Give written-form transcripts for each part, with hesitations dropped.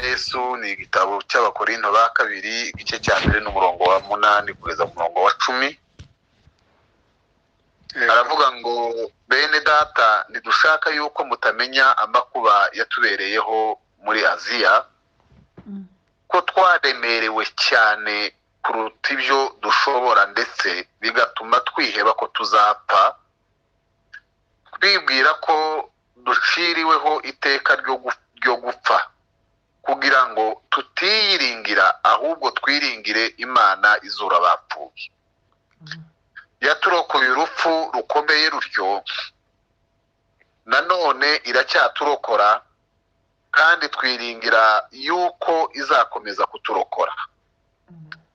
Yesu ni igitabo cy'Abakorinto ba kabiri, igice cya mbere n'umurongo wa 8 kugeza mu murongo wa 10. Aravuga ngo bene data, ntidushaka yuko mutamenya amakuba yatubereyeho muri Aziya, ko twaremerewe cyane kuruta ibyo dushobora, ndetse bigatuma twiheba ko tuzapfa, twibwira ko duciriweho iteka ryo gupfa, kugira ngo tutiyiringira ahubwo twiringire Imana izura abapfuye. Yaturokoye urupfu rukomeye rutyo, nanone iracyaturokora, kandi twiringira yuko izakomeza kuturokora.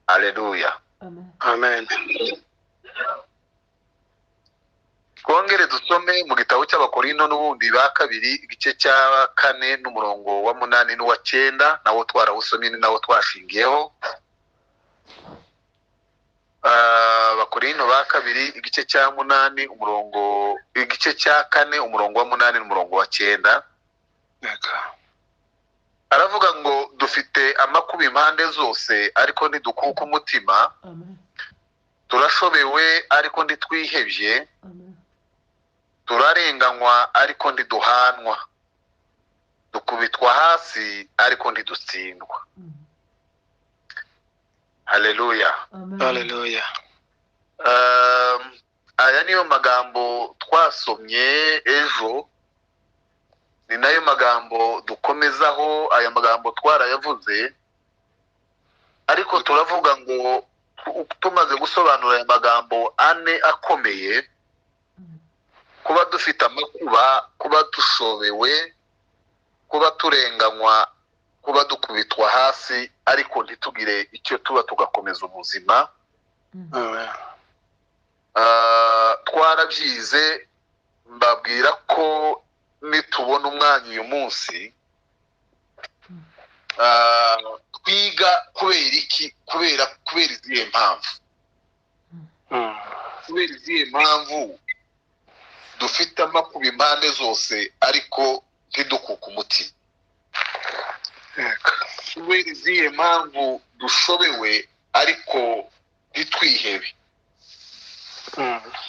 Haleluya, amen. Twongere dusome mu gitabo cy'Abakorinto n'ubundi ba kabiri, igice cya 4 n'umurongo wa 8 n'uwa 9, nawo twarawusomye ni nawo twashingiyeho. Abakorinto ba kabiri igice cya 8 umurongo, igice cya 4 umurongo wa 8 n'umurongo wa 9. Aravuga ngo dufite amakuba impande zose, ariko ntidukuka umutima, turashobewe ariko ntitwihebye, turarenganywa ariko ntiduhanwa, dukubitwa hasi ariko ntidutsindwa. Haleluya, haleluya. Aya niyo magambo twasomye ejo, ni nayo magambo dukomezaho. Aya magambo twarayavuze, ariko turavuga ngo tumaze gusobanura aya magambo 4 akomeye, kuba dufite amakuba, kuba dushobewe, kuba turenganywa, kuba dukubitwa hasi ariko ntitugire icyo tuba, tugakomeza ubuzima. Twarabyize, mbabwira ko nitubona umwanya uyu munsi twiga kubera iki, kubera izihe mpamvu, kubera izihe mpamvu dufite amakuba impande zose ariko ntidukuke umutima, kubera izihe mpamvu dushobewe ariko ntitwihebe,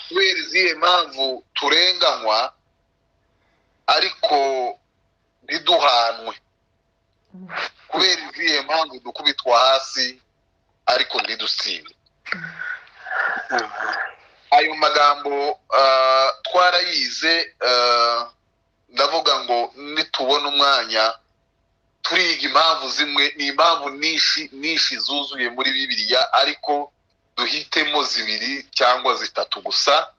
kubera izihe mpamvu turenganywa ariko ntiduhanwe, kubera izihe mpamvu dukubitwa hasi ariko ntidutsindwe. Ayo magambo twarayize. Ndavuga ngo nitubona umwanya turiga impamvu zimwe, ni impamvu nishi zuzuye muri Bibiliya, ariko duhitemo 2 cyangwa 3 gusa,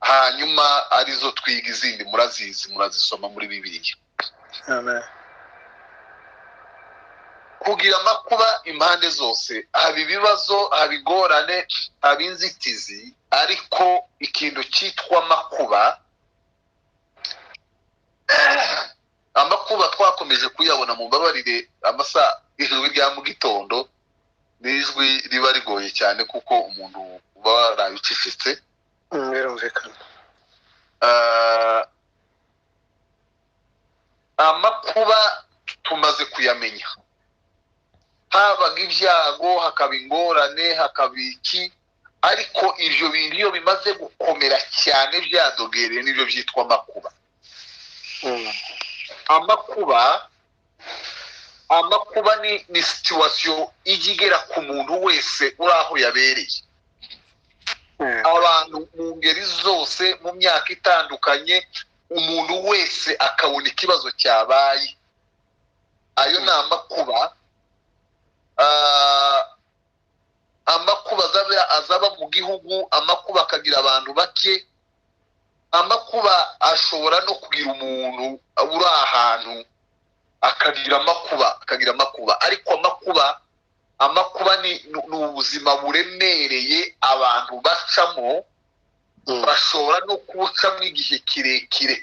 hanyuma arizo twiga, izindi murazizi, murazisoma muri Bibiliya. Amen. Kugira amakuba impande zose, haba ibibazo, haba ingorane, haba inzitizi, ariko ikintu cyitwa amakuba, amakuba twakomeje kuyabona. Mu mbabarire, amasa ijwi rya mu gitondo n'ijwi riba rigoye cyane kuko umuntu uba warabicecetse. Birumvikana. Amakuba tumaze kuyamenya, habaga ibyago, hakaba ingorane, hakaba iki, ariko ibyo bintu iyo bimaze gukomera cyane byadogereye nibyo byitwa amakuba. Amakuba ni situation ijya igera ku muntu wese uri aho yabereye. Abantu mu ngeri zose, mu myaka itandukanye, umuntu wese akabona ikibazo cyabaye. Ayo ni amakuba. Amakuba azaba mu gihugu, amakuba akagira abantu bake, amakuba ashobora no kugira umuntu uri ahantu akagira amakuba, ariko amakuba ni ubuzima buremereye abantu bacamo, bashobora no kubucamo igihe kirekire.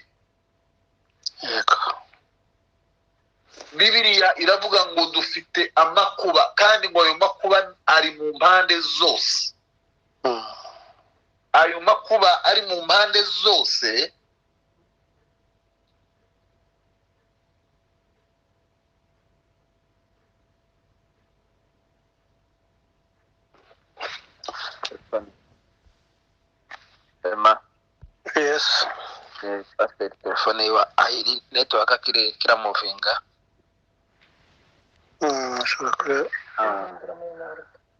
Bibiliya iravuga ngo dufite amakuba, kandi ngo ayo makuba ari mu mpande zose. Ayo makuba ari mu mpande zose. Yesu. Pasiteri telefone yiwe ahiri network kiramuvinga. Ashobora kuba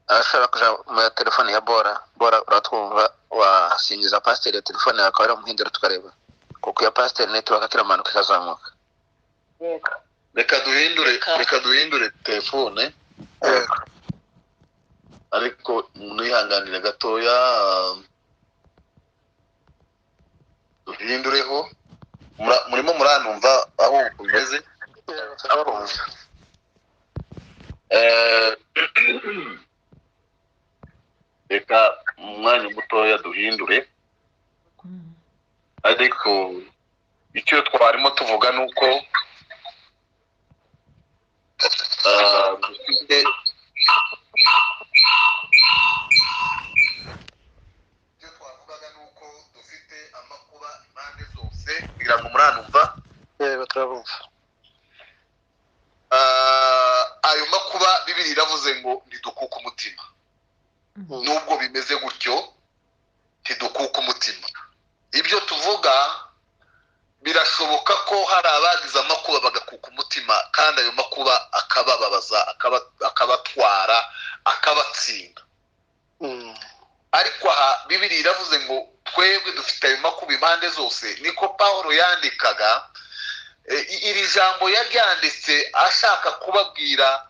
Ashobora kuja mu telefone ya Bora. Bora, uratwumva? Wasingiza pasiteri ya telefone yawe akaba aramuhindura tukareba, kuko iya pasiteri network kiramanuka ikazamuka. Yego. Reka duhindure. Reka. Reka duhindure telefone. Yego. Ariko mwihanganire gatoya, duhindureho. Murimo muranumva aho bimeze? Yego, turabumva. Reka mu mwanya mutoya duhindure. Ariko icyo twarimo tuvuga ni uko dufite icyo twavugaga ni uko dufite amakuba impande zose, kugira ngo muranumva. Yego, turabumva. Ayo makuba Bibiri iravuze ngo ntidukuke umutima. Nubwo bimeze gutyo, ntidukuke umutima. Ibyo tuvuga birashoboka ko hari abagize amakuba bagakuka umutima, kandi ayo makuba akabababaza, akabatwara, akabatsinda. Ariko aha Bibiri iravuze ngo twebwe dufite ayo makuba impande zose. Niko Pawulo yandikaga. Iri jambo yaryanditse ashaka kubabwira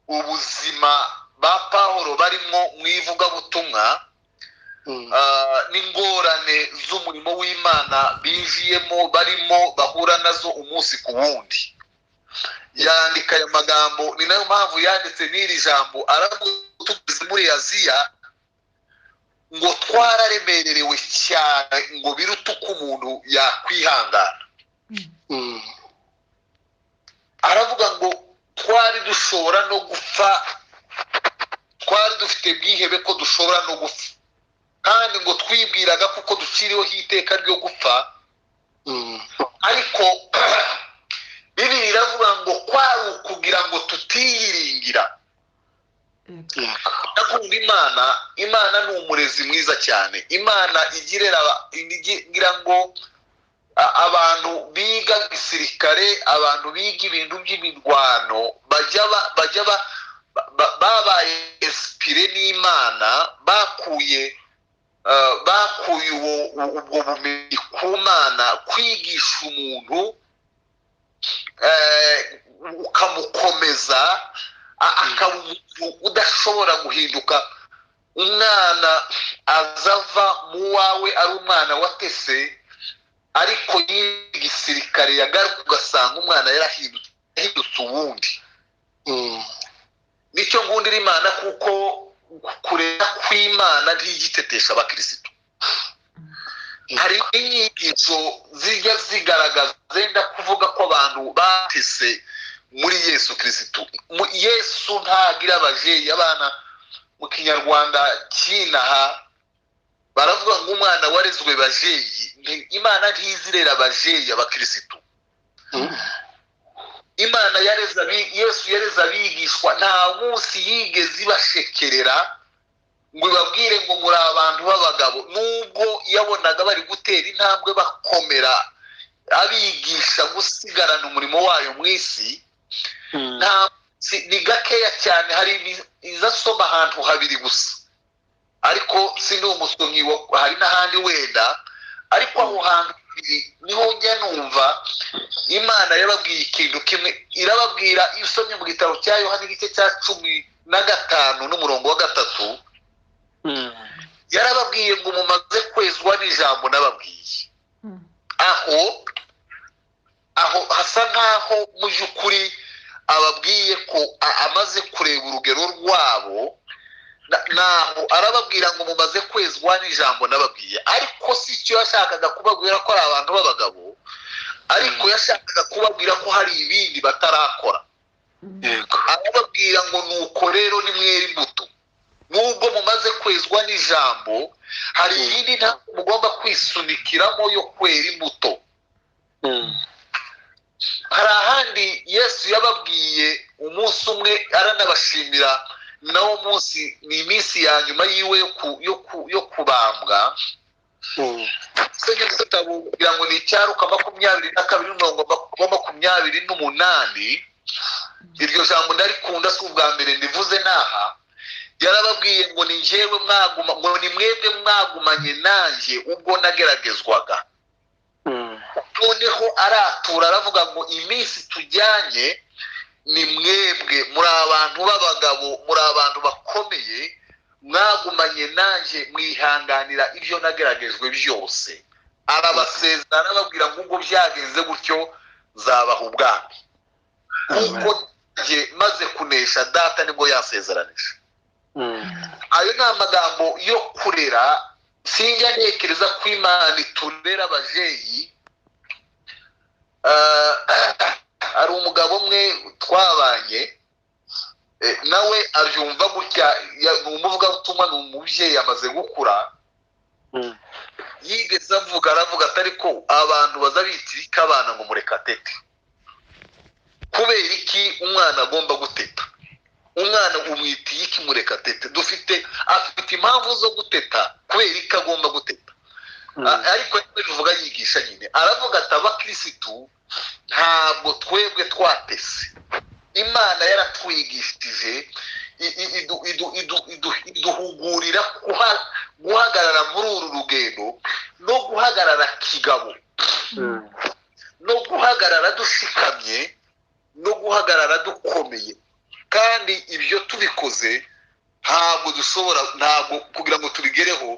ubuzima ba Pawulo barimo mu ivugabutumwa, n'ingorane z'umurimo w'Imana binjiyemo, barimo bahura nazo umunsi ku wundi. Yandika aya magambo, ni nayo mpamvu yanditse n'iri jambo. Aravuga tugeze muri Aziya ngo twararemererewe cyane, ngo biruta uko umuntu yakwihangana. Aravuga ngo twari dushobora no gupfa, twari dufite bwihebe ko dushobora no gupfa, kandi ngo twibwiraga kuko duciriweho iteka ryo gupfa. Ariko Bibiri iravuga ngo kwari ukugira ngo tutiyiringira. Yego. Ndakunda Imana. Imana ni umurezi mwiza cyane. Imana igirera igira ngo abantu biga gisirikare, abantu biga ibintu by'imirwano, bajya babaye inspiré n'Imana, bakuye ubwo bumenyi ku Mana, kwigisha umuntu, ukamukomeza, akaba umuntu udashobora guhinduka. Umwana azava mu wawe ari umwana watese, ariko yiga igisirikare, yagaruka ugasanga umwana yarahindutse, yahindutse uwundi. Nicyo ngundira Imana, kuko kurera kw'Imana ntigitetesha abakirisitu. Hari inyigisho zijya zigaragaza zenda kuvuga ko abantu batese muri Yesu Kirisitu. Yesu ntagira abajeyi. Abana mu Kinyarwanda kinaha baravuga ngo umwana warezwe bajeyi. Imana ntizirera abajeyi abakirisitu. Imana yareze Yesu yareze abigishwa, nta munsi yigeze ibashekerera ngo ibabwire ngo muri abantu b'abagabo, nubwo yabonaga bari gutera intambwe bakomera, abigisha gusigarana umurimo wayo mu isi. Nta munsi, ni gakeya cyane, hari iza asoma ahantu habiri gusa, ariko si ndi umusomyi, hari n'ahandi wenda, ariko aho hantu habiri niho njya numva Imana yababwiye ikintu kimwe. Irababwira, iyo usomye mu gitabo cya Yohana igice cya 15 n'umurongo wa 3, yarababwiye ngo mumaze kwezwa n'ijambo nababwiye. Aho hasa nkaho mu by'ukuri ababwiye ko amaze kureba urugero rwabo, naho arababwira ngo mumaze kwezwa n'ijambo nababwiye. Ariko si icyo yashakaga kubabwira ko ari abantu b'abagabo, ariko yashakaga kubabwira ko hari ibindi batarakora. Yego. Arababwira ngo nuko rero nimwera imbuto, nubwo mumaze kwezwa n'ijambo, hari iyindi ntabwo mugomba kwisunikiramo yo kwera imbuto. Hari ahandi Yesu yababwiye umunsi umwe aranabashimira, nawo munsi ni iminsi ya nyuma yiwe yo kubambwa. Usomye igitabo kugira ngo ni icyaruka 22 n'umurongo wa 28, iryo jambo ndarikunda, si ubwa mbere ndivuze n'aha. Yarababwiye ngo ni njyewe mwaguma, ngo ni mwebwe mwagumanye nanjye ubwo nageragezwaga. Noneho aratura aravuga ngo iminsi tujyanye ni mwebwe, muri abantu b'abagabo, muri abantu bakomeye, mwagumanye nanjye mwihanganira ibyo nageragejwe byose. Arabasezera arababwira ngo ubwo byagenze gutyo nzabaha ubwami, kuko nanjye maze kunesha data nibwo yasezeranije. Ayo ni amagambo yo kurera. Sinjya ntekereza ko Imana iturera abajeyi. Hari umugabo umwe twabanye nawe abyumva gutya, ni umuvugabutumwa, ni umubyeyi amaze gukura. Yigeze avuga aravuga atari ko abantu baza bitirika abana ngo murekatete. Kubera iki umwana agomba guteta? Umwana umwitiye iki murekatete? Dufite afite impamvu zo guteta, kubera iki agomba guteta? Ariko bivuga yigisha nyine, aravuga ati abakirisitu ntabwo twebwe twatese, Imana yaratwigishije iduhugurira guhagarara muri uru rugendo, no guhagarara kigabo, no guhagarara dushikamye, no guhagarara dukomeye. Kandi ibyo tubikoze ntabwo dushobora, ntabwo kugira ngo tubigereho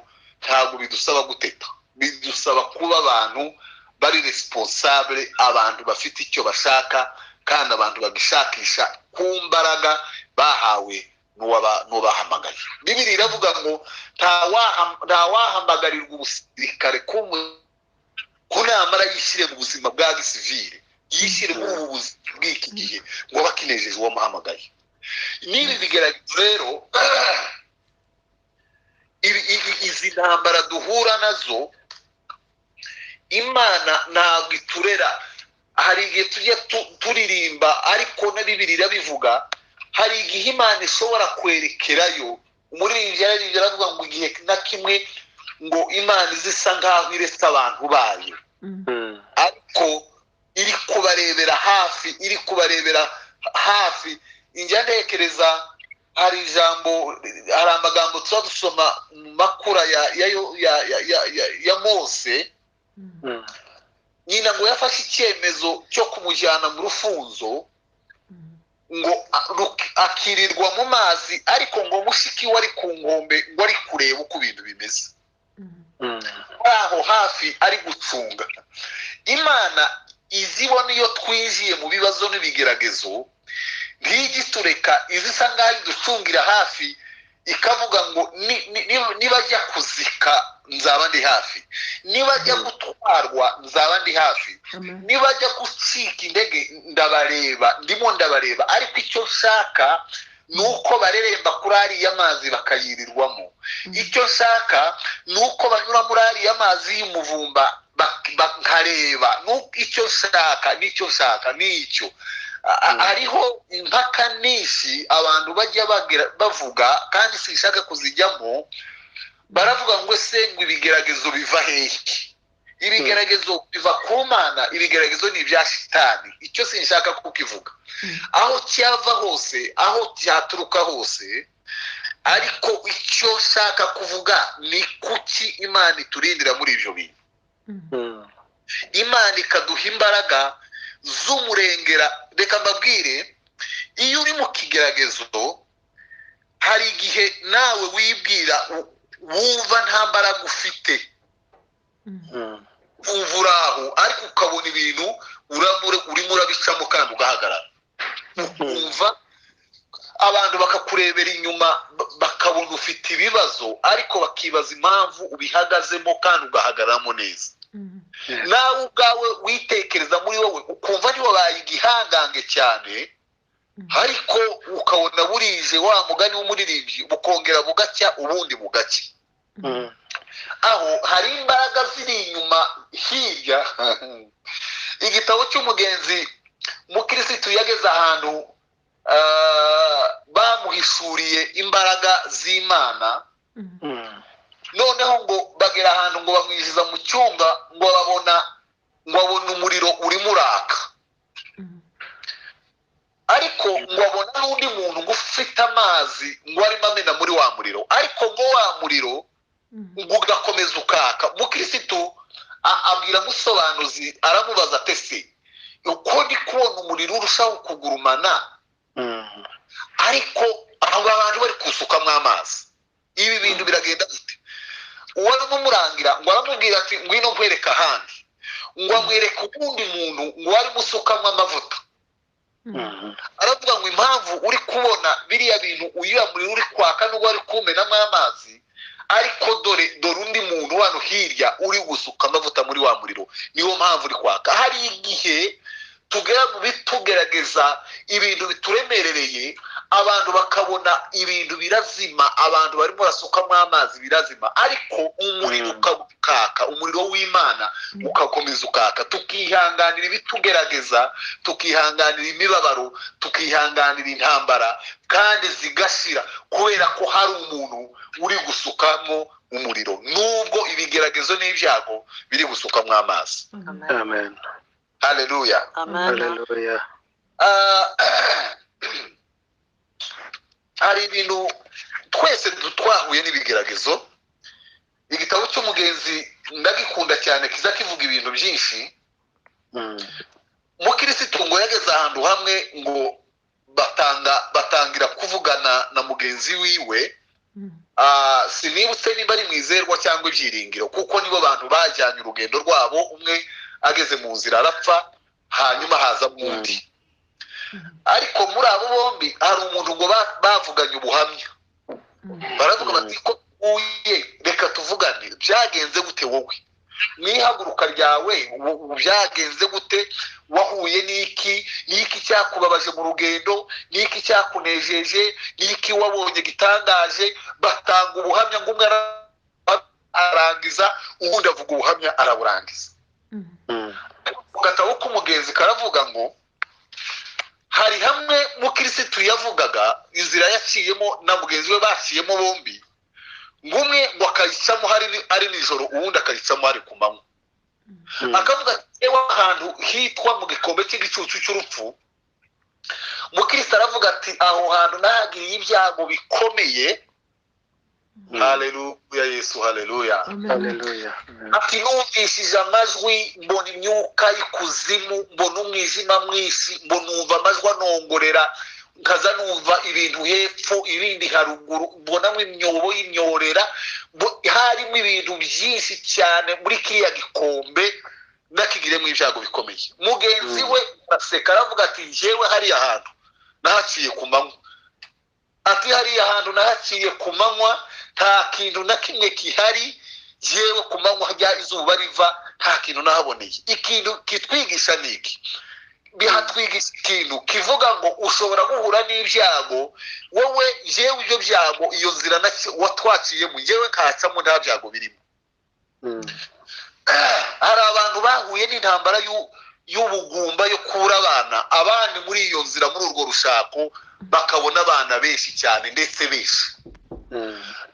ntabwo bidusaba guteta, bidusaba kuba abantu bari responsable, abantu bafite icyo bashaka kandi abantu bagishakisha ku mbaraga bahawe n'uwabahamagaye. Bibiliya iravuga ngo nta wahamagarirwa ubusirikare ko namara yishyire mu buzima bwa gisivile, yishyire muri ubu buzima bw'iki gihe ngo bakinejeje uwamuhamagaye. N'ibi bigeragezo rero, izi ntambara duhura nazo, Imana ntabwo iturera. Hari igihe tujya turirimba, ariko na Bibiliya irabivuga, hari igihe Imana ishobora kwerekerayo. Umuririmbyi yararirimbye aravuga ngo igihe na kimwe ngo Imana izisa nkaho iretse abantu bayo, ariko iri kubarebera hafi, iri kubarebera hafi. Njya ntekereza hari ijambo, hari amagambo tuba dusoma mu makura ya Mose. Nyina ngo yafashe icyemezo cyo kumujyana mu rufunzo, ngo akirirwa mu mazi, ariko ngo mushiki we ari ku nkombe ngo ari kureba uko ibintu bimeze, aho hafi ari gucunga. Imana izibona iyo twinjiye mu bibazo n'ibigeragezo, ntigitureka, izisa nkaho iducungira hafi, ikavuga ngo nibajya kuzika nzaba ndi hafi, nibajya gutwarwa nzaba ndi hafi, nibajya gucika intege ndabareba, ndimo ndabareba, ariko icyo nshaka ni uko bareremba kuri ariya mazi bakayirirwamo. Icyo nshaka ni uko banyura muri ariya mazi y'umuvumba bakareba. Icyo nshaka nicyo nshaka nicyo. Hariho impaka nyinshi abantu bajya bavuga, kandi sinshaka kuzijyamo. Baravuga ngo ese ngo ibigeragezo biva hehe? Ibigeragezo biva ku Mana, ibigeragezo ni ibya shitani. Icyo sinshaka kukivuga, aho cyava hose, aho cyaturuka hose, ariko icyo nshaka kuvuga ni kuki Imana iturindira muri ibyo bintu. Imana ikaduha imbaraga z'umurengera. Reka mbabwire, iyo uri mu kigeragezo hari igihe nawe wibwira wumva nta mbaraga ufite, wumva uri aho, ariko ukabona ibintu urimo urabicamo kandi ugahagarara, ukumva abantu bakakurebera inyuma, bakabona ufite ibibazo, ariko bakibaza impamvu ubihagazemo kandi ugahagararamo neza. Nawe ubwawe witekereza muri wowe ukumva ntiwabaye igihangange cyane, ariko ukabona burije wa mugani w'umuririmbyi, bukongera bugacya ubundi bugacya. Aho hari imbaraga ziri inyuma hirya. Igitabo cy'umugenzi mukirisitu yageze ahantu bamuhishuriye imbaraga z'Imana. Noneho ngo bagera ahantu ngo bamwinjiza mu cyumba, ngo babona ngo abona umuriro urimo uraka, ariko ngo abona n'undi muntu ngo ufite amazi ngo arimo amena muri wa muriro, ariko ngo wa muriro ngo ugakomeza ukaka. Mukirisitu abwira Musobanuzi, aramubaza ati: "Ese uko ndi kubona umuriro urushaho kugurumana, ariko abo bantu bari kuwusukamo amazi, ibi bintu biragenda gute?" Uwo aramurangira, ngo aramubwira ati: "Ngwino nkwereka ahandi." Ngo amwereke uwundi muntu ngo arimo usukamo amavuta. Aravuga ngo: "Impamvu uri kubona biriya bintu, uriya muriro uri kwaka nubwo ari kumenamo amazi, ariko dore dore undi muntu hano hirya uri gusuka amavuta muri wa muriro, niyo mpamvu uri kwaka." Hari igihe tugera mu bitugerageza, ibintu bituremerereye, abantu bakabona ibintu birazima, abantu barimo barasukamo amazi birazima, ariko umuriro ukaka, umuriro w'Imana ugakomeza ukaka. Tukihanganira ibitugerageza, tukihanganira imibabaro, tukihanganira intambara, kandi zigashira kubera ko hari umuntu uri gusukamo umuriro, nubwo ibigeragezo n'ibyago biri gusukamo amazi. Amen. Haleluya. Amen. Haleluya. Hari ibintu twese twahuye n'ibigeragezo. Igitabo cy'Umugenzi ndagikunda cyane, kiza kivuga ibintu byinshi. Mukirisitu ngo yageze ahantu hamwe, ngo batangira kuvugana na mugenzi wiwe. Sinibutse niba ari Mwizerwa cyangwa Ibyiringiro, kuko nibo bantu bajyanye urugendo rwabo. Umwe ageze mu nzira arapfa, hanyuma haza undi. Ariko muri abo bombi hari umuntu ngo bavuganye ubuhamya, baravuga bati: "Ko uye, reka tuvugane, byagenze gute wowe mu ihaguruka ryawe? Byagenze gute? Wahuye n'iki? N'iki cyakubabaje mu rugendo? N'iki cyakunejeje? N'iki wabonye gitangaje?" Batanga ubuhamya, ngo umwe arangiza, uwundi avuga ubuhamya araburangiza. Mu gatabo k'Umugenzi karavuga ngo hari hamwe mukirisitu yavugaga inzira yaciyemo na mugenzi we baciyemo bombi, ngo umwe ngo akayicamo hari ari nijoro, uwundi akayicamo ari ku manywa. Akavuga ati: "Ewe, ahantu hitwa mu gikombe cy'igicucu cy'urupfu." Mukirisitu aravuga ati: "Aho hantu nahagiriye ibyago bikomeye." Haleluya, Yesu, haleluya. Haleluya. Ati: "Numvishije amajwi, mbona imyuka y'ikuzimu, mbona umwijima mwinshi, mbona numva amajwi anongorera, nkaza numva ibintu hepfo, ibindi haruguru, mbonamo imyobo y'imyorera, harimo ibintu byinshi cyane muri kiriya gikombe, nakigiremo ibyago bikomeye." Mugenzi we araseka, aravuga ati: "Njyewe hariya hantu nahaciye ku manywa." Ati: "Hariya hantu nahaciye ku manywa, nta kintu na kimwe gihari. Yewe, ku manywa hajya izuba riva, nta kintu nahaboneye." Ikintu kitwigisha ni iki? Bihatwigisha ikintu kivuga ngo ushobora guhura n'ibyago wowe, yewe, ibyo byago, iyo nzira watwaciyemo, yewe nkacamo nta byago birimo. Hari abantu bahuye n'intambara y'ubugumba, yo kubura abana, abandi muri iyo nzira, muri urwo rushako, bakabona abana benshi cyane, ndetse benshi.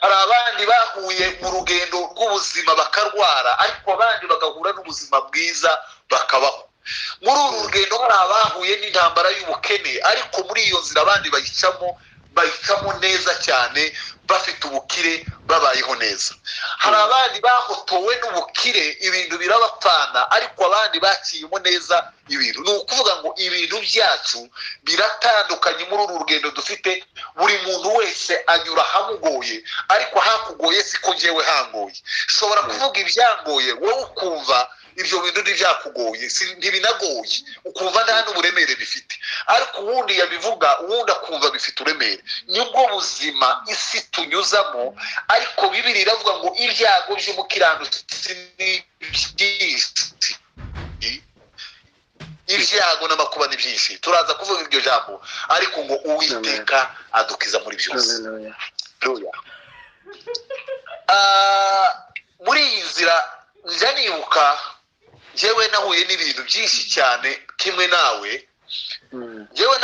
Hari abandi bahuye mu rugendo rw'ubuzima bakarwara, ariko abandi bagahura n'ubuzima bwiza bakabaho. Muri uru rugendo hari abahuye n'intambara y'ubukene, ariko muri iyo nzira abandi bayicamo neza cyane, bafite ubukire, babayeho neza. Hari abandi bahotowe n'ubukire, ibintu birabapfana, ariko abandi baciyemo neza ibintu. Ni ukuvuga ngo ibintu byacu biratandukanye muri uru rugendo dufite. Buri muntu wese anyura ahamugoye, ariko ahakugoye siko njyewe hangoye. Ushobora kuvuga ibyangoye, wowe ukumva ibyo bintu ntibyakugoye, ntibinagoye, ukumva nta n'uburemere bifite, ariko uwundi yabivuga, uwundi akumva bifite uburemere. Nibwo buzima isi tunyuzamo. Ariko Bibiri iravuga ngo ibyago by'umukiranutsi ni byinshi, ibyago n'amakuba ni byinshi. Turaza kuvuga iryo jambo, ariko ngo Uwiteka adukiza muri byose. Haleluya. Haleluya. Muri iyi nzira njya nibuka njyewe nahuye n'ibintu byinshi cyane kimwe nawe. Njyewe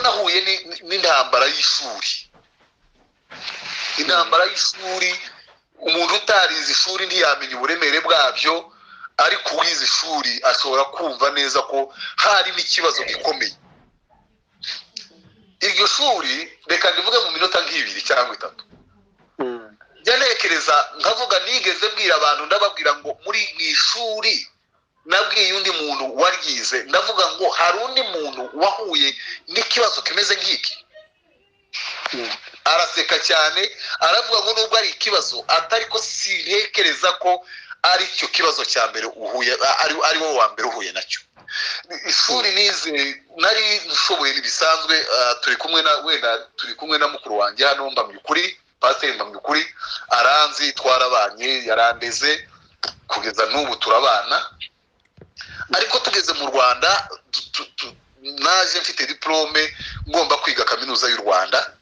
nahuye n'intambara y'ishuri. Intambara y'ishuri, umuntu utarize ishuri ntiyamenya uburemere bwabyo, ariko uwize ishuri ashobora kumva neza ko harimo ikibazo gikomeye. Iryo shuri reka ndivuge mu minota nk'ibiri cyangwa itatu. Njya ntekereza nkavuga, nigeze mbwira abantu, ndababwira ngo muri mu ishuri nabwiye undi muntu waryize, ndavuga ngo hari undi muntu wahuye n'ikibazo kimeze nk'iki. Araseka cyane, aravuga ngo nubwo ari ikibazo atari ko sintekereza ko ari cyo kibazo cya mbere uhuye, ari wowe wa mbere uhuye nacyo. Ishuri nize nari nshoboye bisanzwe, turi kumwe na wenda turi kumwe na mukuru wanjye hano, Mbamyukuri, Pasiteri Mbamyukuri, aranzi, twarabanye, yarandeze kugeza n'ubu turabana. Ariko tugeze mu Rwanda, naje mfite diplome ngomba kwiga kaminuza y'u Rwanda,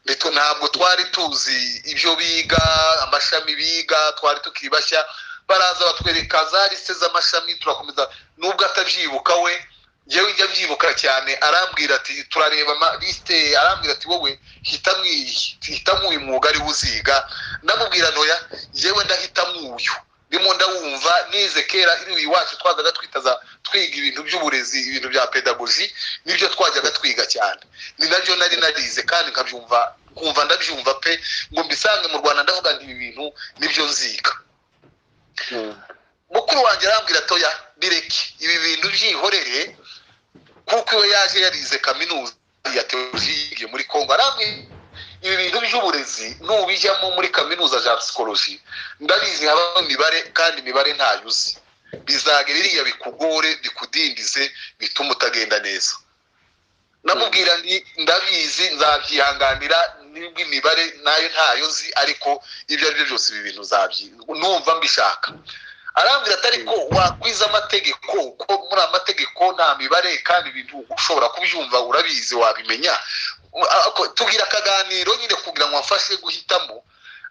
ndetse ntabwo twari tuzi ibyo biga, amashami biga, twari tukiri bashya. Baraza batwereka za liste z'amashami, turakomeza. Nubwo atabyibuka we, njyewe njya mbyibuka cyane. Arambwira ati turareba liste, arambwira ati wowe hitamo uyu mwuga ari uziga. Ndamubwira ntoya, njyewe ndahitamo uyu ndimo ndawumva nize kera iri iwacu, twazaga twitaza twiga ibintu by'uburezi, ibintu bya pedagogy, nibyo twajyaga twiga cyane, ni nabyo nari narize kandi nkabyumva, nkumva ndabyumva pe. Ngo mbisange mu Rwanda, ndavuga nti ibi bintu nibyo nziga. Mukuru wanjye arambwira atoya, bireke, ibi bintu byihorere, kuko iwe yaje yarize kaminuza ya teoloji yigiye muri Kongo. Arambwira ibi bintu by'uburezi nubijyamo muri kaminuza za psychology, ndabizi habamo imibare, kandi imibare ntayo uzi, bizagera iriya bikugore, bikudindize, bituma utagenda neza. Namubwira nti ndabizi, nzabyihanganira, nibwo imibare nayo ntayo nzi, ariko ibyo ari byo byose ibi bintu nzabyi numva mbishaka. Arambwira ati ariko wakwiza amategeko, ko muri amategeko nta mibare, kandi ibintu ushobora kubyumva, urabizi, wabimenya. Tugira akaganiro nyine kugira ngo amfashe guhitamo,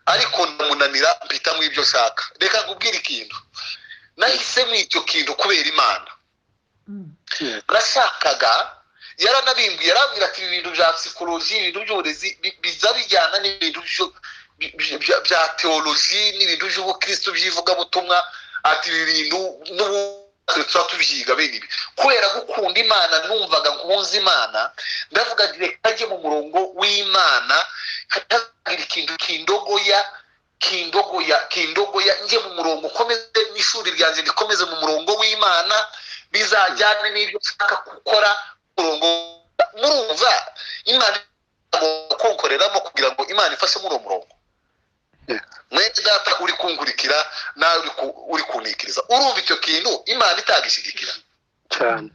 ariko ndamunanira, mpitamo ibyo nshaka. Reka nkubwire ikintu nahisemo, icyo kintu kubera Imana nashakaga. Yaranabimbwiye, arambwira ati ibi bintu bya psychology, ibintu by'uburezi biza bijyana n'ibintu bya teoloji n'ibintu by'ubukristo by'ivugabutumwa, ati ibi bintu n'ubu tuba tubyiga bene ibi. Kubera gukunda Imana, numvaga nkunze Imana, ndavuga nti reka njye mu murongo w'Imana, hatazagira ikintu kindogoya, kindogoya, kindogoya, njye mu murongo, ukomeze n'ishuri ryanjye rikomeze mu murongo w'Imana, bizajyane n'ibyo nshaka gukora murongo. Murumva Imana kunkoreramo kugira ngo Imana ifashe muri uwo murongo. Mwene data uri kunkurikira nawe uri kunikiriza, urumva icyo kintu Imana itagishyigikira? Cyane.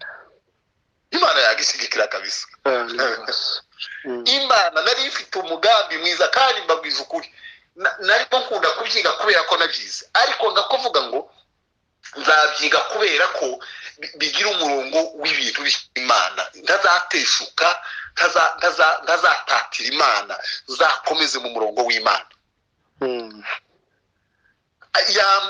Imana yagishyigikira kabisa. Imana nari ifite umugambi mwiza, kandi mbabwiza ukuri, narimo nkunda kubyiga kubera ko nabyize, ariko ngakuvuga ngo nzabyiga kubera ko bigira umurongo w'ibintu by'Imana, ntazateshuka, ntazatatira Imana, nzakomeze mu murongo w'Imana.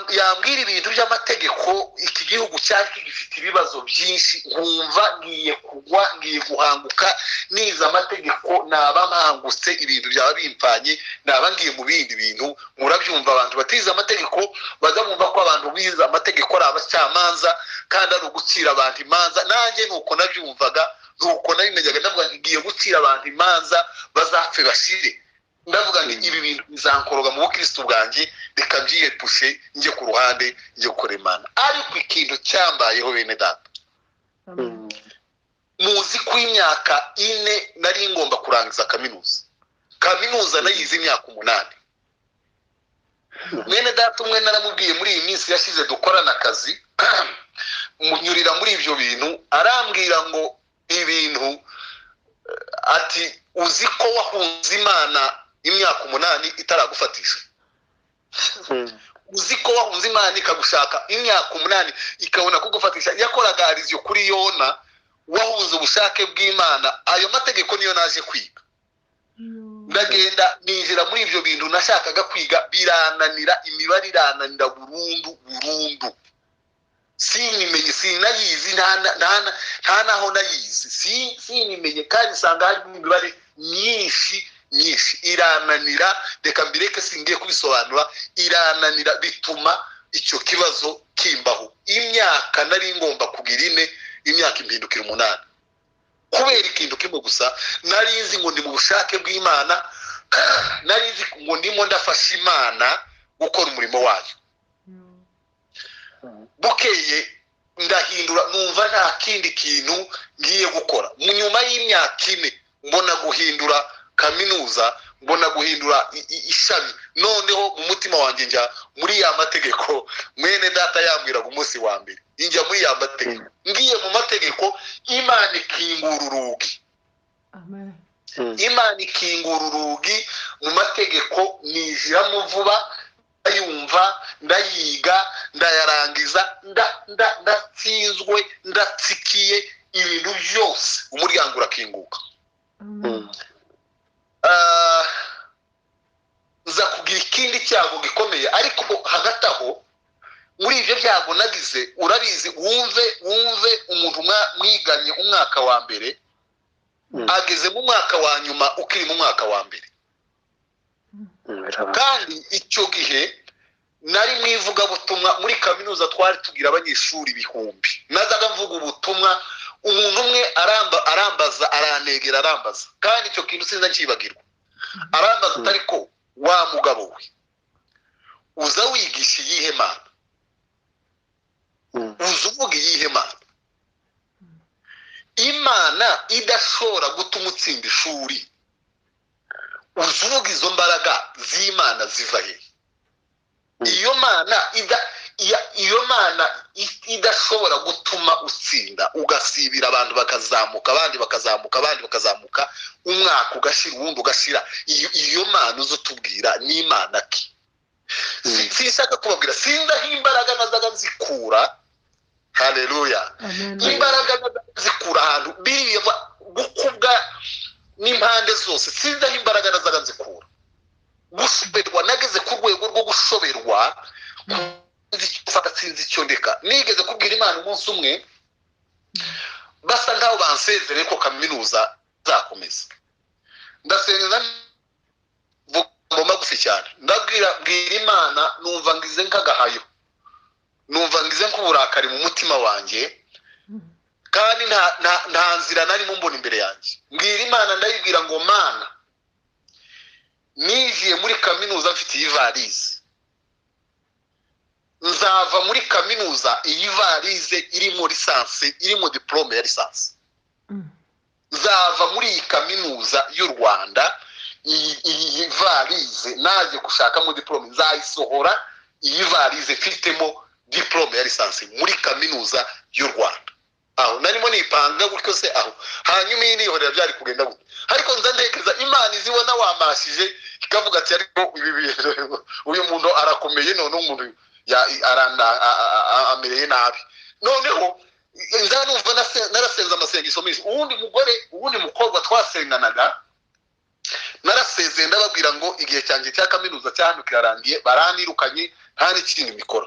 Yambwira ibintu by'amategeko, iki gihugu cyari gifite ibibazo byinshi, nkumva ngiye kugwa, ngiye guhanguka, nize amategeko naba mpangutse, ibintu byaba bimpfanye, naba ngiye mu bindi bintu. Murabyumva, abantu batize amategeko baza bumva ko abantu bize amategeko ari abacamanza kandi ari ugucira abantu imanza. Nanjye nuko nabyumvaga, nuko nabimenyaga, ndavuga nti ngiye gucira abantu imanza bazapfe bashire. Ndavuga nti ibi bintu bizankoroga mu bukristo bwanjye, reka mbyiyepushe njye ku ruhande, njye gukora Imana. Ariko ikintu cyambayeho bene data, muzi ko imyaka 4 nari ngomba kurangiza kaminuza, kaminuza nayize imyaka 8. Mwene data umwe naramubwiye muri iyi minsi yashize dukorana akazi, munyurira muri ibyo bintu, arambwira ngo ibintu ati uzi ko wahunze Imana imyaka 8 itaragufatisha, uzi ko wahunze Imana ikagushaka imyaka 8 ikabona kugufatisha. Yakoraga arizyo kuri Yona, wahunze ubushake bw'Imana. Ayo mategeko niyo naje kwiga, ndagenda ninjira muri ibyo bintu nashakaga kwiga, birananira, imibare irananira burundu burundu, sinimenye, sinayizi, nta naho nayizi, sinimenye, kandi nsanga harimo imibare myinshi myinshi irananira, reka mbireke singiye kubisobanura, irananira bituma icyo kibazo kimbaho. Imyaka nari ngomba kugira 4, imyaka impindukira 8, kubera ikintu kimwe gusa. Nari nzi ngo ndi mu bushake bw'Imana, nari nzi ngo ndimo ndafasha Imana gukora umurimo wayo. Bukeye ndahindura, numva nta kindi kintu ngiye gukora. Nyuma y'imyaka 4 mbona guhindura kaminuza, mbona guhindura ishami. Noneho mu mutima wanjye njya muri ya mategeko mwene data yambwiraga umunsi wa mbere, njya muri ya mategeko. Ngiye mu mategeko, Imana ikingura urugi. Imana ikingura urugi mu mategeko, nijiramo vuba, ndayumva, ndayiga, ndayarangiza, ndatsinzwe, ndatsikiye ibintu byose, umuryango urakinguka. Nza kugira ikindi cyago gikomeye, ariko hagati aho muri ibyo byago nagize, urabizi, wumve umuntu mwiganye umwaka wa mbere ageze mu mwaka wa nyuma ukiri mu mwaka wa mbere. Kandi icyo gihe nari mu ivugabutumwa muri kaminuza, twari tugira abanyeshuri 1000. Nazaga mvuga ubutumwa, umuntu umwe arambaza, aranegera, arambaza, kandi icyo kintu sinza nkibagirwa. Arambaza atari ko wa mugabo we uza wigisha iyihe Mana, uza uvuga iyihe Mana? Imana idashobora gutuma utsinda ishuri, uza uvuga izo mbaraga z'Imana ziva he? Iyo Mana iyo Mana idashobora gutuma utsinda, ugasibira abantu bakazamuka, abandi bakazamuka, abandi bakazamuka, umwaka ugashira, uwundi ugashira, iyo Mana uzutubwira ni Imana ki? Sinshaka kubabwira, sinzi aho imbaraga nazaga nzikura. Haleluya. Imbaraga nazaga nzikura ahantu biriya gukubwa n'impande zose, sinzi aho imbaraga nazaga nzikura. Gushoberwa, nageze ku rwego rwo gushoberwa, sinzi icyo ndeka. Nigeze kubwira Imana umunsi umwe, basa nkaho bansezereye ko kaminuza zakomeza. Ndasenga mvuga magufi cyane, ndabwira bwira Imana, numva ngize nk'agahayo, numva ngize nk'uburakari mu mutima wanjye, kandi nta nzira narimo mbona imbere yanjye. Mbwira Imana, ndayibwira ngo Mana, nigiye muri kaminuza mfite iyi varize, nzava muri kaminuza iyi varize irimo lisansi, irimo diplome ya lisansi. Nzava muri iyi kaminuza y'u Rwanda iyi varize naje gushakamo diplome, nzayisohora iyi varize mfitemo diplome ya lisansi muri kaminuza y'u Rwanda. Aho narimo nipanga gutyo se aho, hanyuma iyi nihorera byari kugenda gute? Ariko nza ntekereza Imana izibona wamashije ikavuga ati ariko ibi uyu muntu arakomeye, none umuntu amereye nabi. Noneho nza numva narasenze amasengesho menshi. Uwundi mugore, uwundi mukobwa twasenganaga, narasezeye ndababwira ngo igihe cyanjye cya kaminuza cya hano kirarangiye, baranirukanye nta n'ikindi mbikora.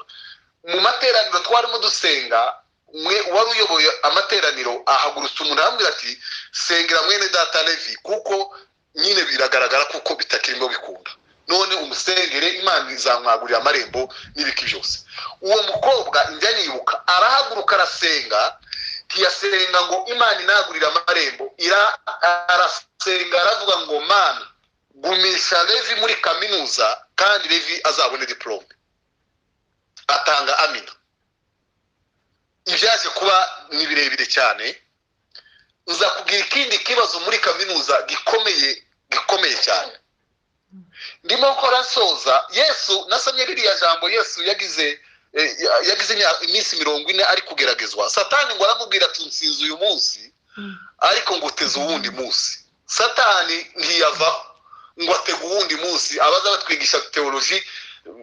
Mu materaniro twarimo dusenga, mwe wari uyoboye amateraniro ahagurutse umuntu arambwira ati sengera mwene data Levi, kuko nyine biragaragara kuko bitakirimo bikunda, none umusengere Imana izamwagurira amarembo n'ibiki byose. Uwo mukobwa njya nibuka arahaguruka arasenga, ntiyasenga ngo Imana inagurira amarembo, arasenga aravuga ngo Mana gumisha Levi muri kaminuza kandi Levi azabone diplome. Atanga amina. Ibyaje kuba ni birebire cyane. Nza kugira ikindi kibazo muri kaminuza gikomeye, gikomeye cyane. Ndimo nkora nsoza, Yesu nasomye ririya jambo, Yesu yagize iminsi 40 ari kugeragezwa. Satani ngo aramubwira ati nsinze uyu munsi ariko ngo uteze uwundi munsi. Satani ntiyavaho ngo atege uwundi munsi. Abaza batwigisha theology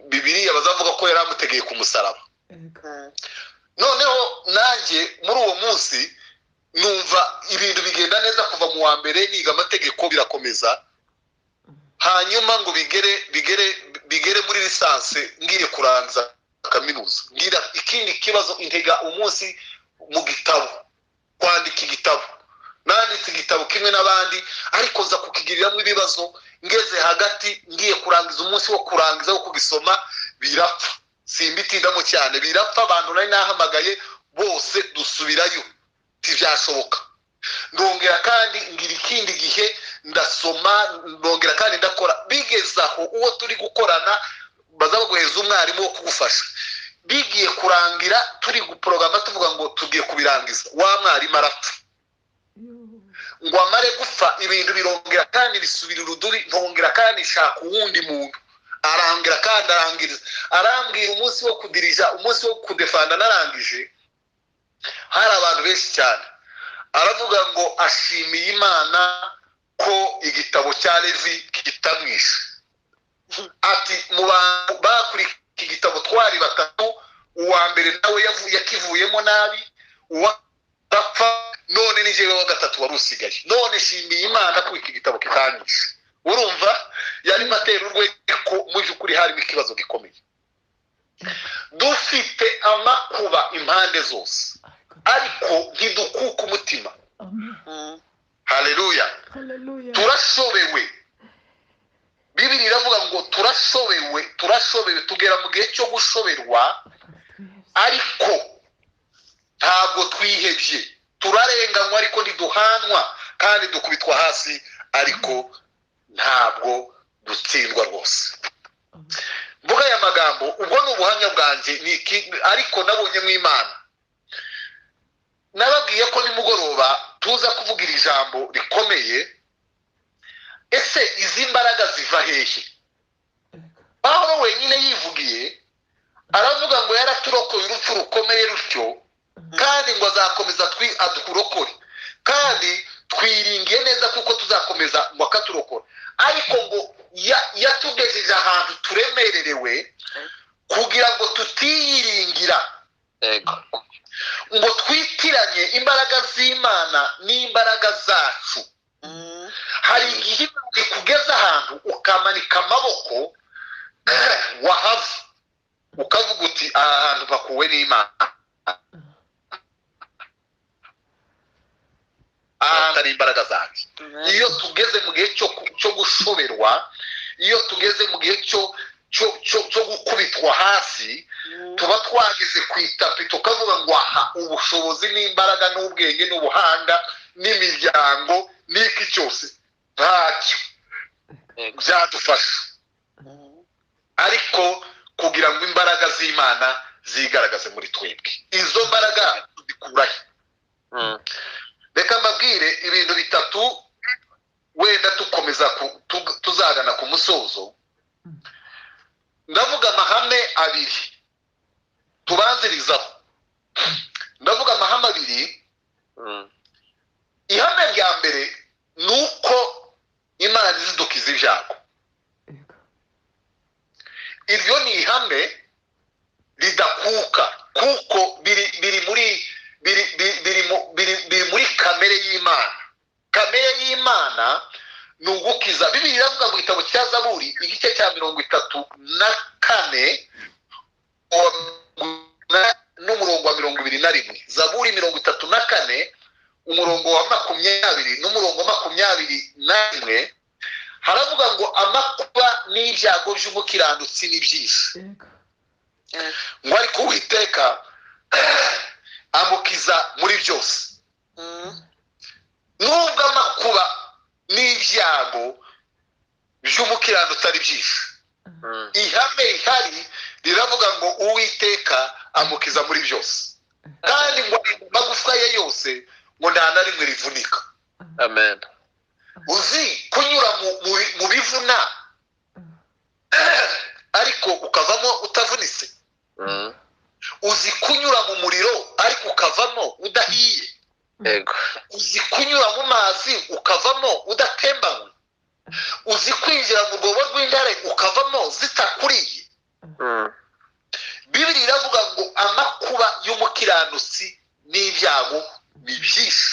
Bibiliya bazavuga ko yari amutegeye ku musaraba. Noneho nanjye muri uwo munsi numva ibintu bigenda neza kuva mu wa mbere niga amategeko birakomeza, hanyuma ngo bigere muri lisansi ngiye kurangiza kaminuza, ngira ikindi kibazo, intega umunsi mu gitabo, kwandika igitabo. Nanditse igitabo kimwe n'abandi, ariko nza kukigiriramo ibibazo, ngeze hagati ngiye kurangiza umunsi wo kurangiza wo kugisoma birapfa. Simbitindamo cyane, birapfa. Abantu nari nahamagaye bose dusubirayo, ntibyashoboka. Ndongera kandi ngira ikindi gihe ndasoma, ndongera kandi ndakora. Bigeze aho uwo turi gukorana baza baguheza umwarimu wo kugufasha, bigiye kurangira turi guporogama tuvuga ngo tugiye kubirangiza, wa mwarimu arapfa. Ngo amare gupfa ibintu birongera kandi bisubira uruduri, ntongera kandi nshaka uwundi muntu, arangira kandi arangiriza, arambwira umunsi wo kudirija, umunsi wo kudefanda narangije, hari abantu benshi cyane. Aravuga ngo ashimiye Imana ko igitabo cya Levi kitamwishe. Ati mu bantu bakurikiye iki gitabo twari batatu, uwa mbere nawe yakivuyemo nabi, uwa apfa, none ni jewe wa gatatu wari usigaye, none shimiye Imana ko iki gitabo kitanyishe. Urumva yari matera urwego, mu by'ukuri harimo ikibazo gikomeye. Dufite amakuba impande zose, ariko ntidukuka umutima. Haleluya. Turashobewe. Bibiri iravuga ngo turashobewe, turashobewe, tugera mu gihe cyo gushoberwa, ariko ntabwo twihebye. Turarenganywa ariko ntiduhanwa, kandi dukubitwa hasi ariko ntabwo dutsindwa rwose. Mvuga aya magambo, ubwo ni ubuhamya bwanjye, ariko nabonye mu Imana. Nababwiye ko nimugoroba tuza kuvuga iri jambo rikomeye. Ese izi mbaraga ziva hehe? Pawulo wenyine yivugiye aravuga ngo yaraturokoye urupfu rukomeye rutyo, kandi ngo azakomeza adukurokore, kandi twiringiye neza kuko tuzakomeza ngo akaturokora. Ariko ngo yatugejeje ahantu turemererewe kugira ngo tutiyiringira, ngo twitiranye imbaraga z'Imana n'imbaraga zacu. Hari igihe ikugeza ahantu ukamanika amaboko wahava ukavuga uti aha hantu bakuwe n'Imana, aha ari imbaraga zacu. Iyo tugeze mu gihe cyo gushoberwa, iyo tugeze mu gihe cyo gukubitwa hasi, tuba twageze ku itapi tukavuga ngo aha ubushobozi n'imbaraga n'ubwenge n'ubuhanga n'imiryango n'iki cyose ntacyo byadufasha, ariko kugira ngo imbaraga z'Imana zigaragaze muri twebwe. Izo mbaraga tuzikurahe? Reka mbabwire ibintu bitatu, wenda tukomeza tuzagana ku musozo. Ndavuga amahame abiri tubanzirizaho. Ndavuga amahame abiri. Ihame rya mbere ni uko Imana izidukiza ibyago. Iryo ni ihame ridakuka, kuko biri muri kamere y'Imana. Kamere y'Imana ni ugukiza. Bibiliya iravuga mu gitabo cya Zaburi igice cya 34 n'umurongo wa 21. Zaburi 34 umurongo wa 20 n'umurongo wa 21, haravuga ngo amakuba n'ibyago by'umukiranutsi ni byinshi, ngo ariko Uwiteka amukiza muri byose. Nubwo amakuba n'ibyago by'umukiranutsi ari byinshi, ihame rihari riravuga ngo Uwiteka amukiza muri byose, kandi ngo amagufwa ye yose ngo nta na rimwe rivunika. Amen. Uzi kunyura mu bivuna ariko ukavamo utavunitse. Uzi kunyura mu muriro ariko ukavamo udahiye. Uzi kunyura mu mazi ukavamo udatembanywe. Uzi kwinjira mu rwobo rw'intare ukavamo zitakuriye. Bibiliya iravuga ngo amakuba y'umukiranutsi n'ibyago ni byinshi,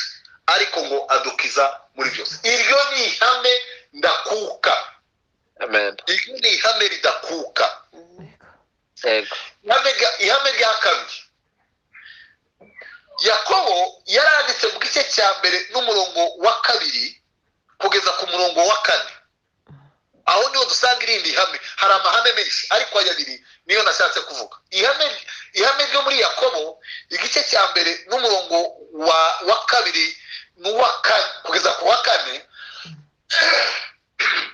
ariko ngo adukiza muri byose. Iryo ni ihame ndakuka. Amen. Iryo ni ihame ridakuka. Ihame rya kabiri, Yakobo yaranditse mu gice cya mbere n'umurongo wa 2 kugeza ku murongo wa 4. Aho niho dusanga irindi hame. Hari amahame menshi ariko aya abiri niyo nashatse kuvuga. Ihame ryo muri Yakobo igice cya mbere n'umurongo wa 2 n'uwa 4 kugeza ku wa 4,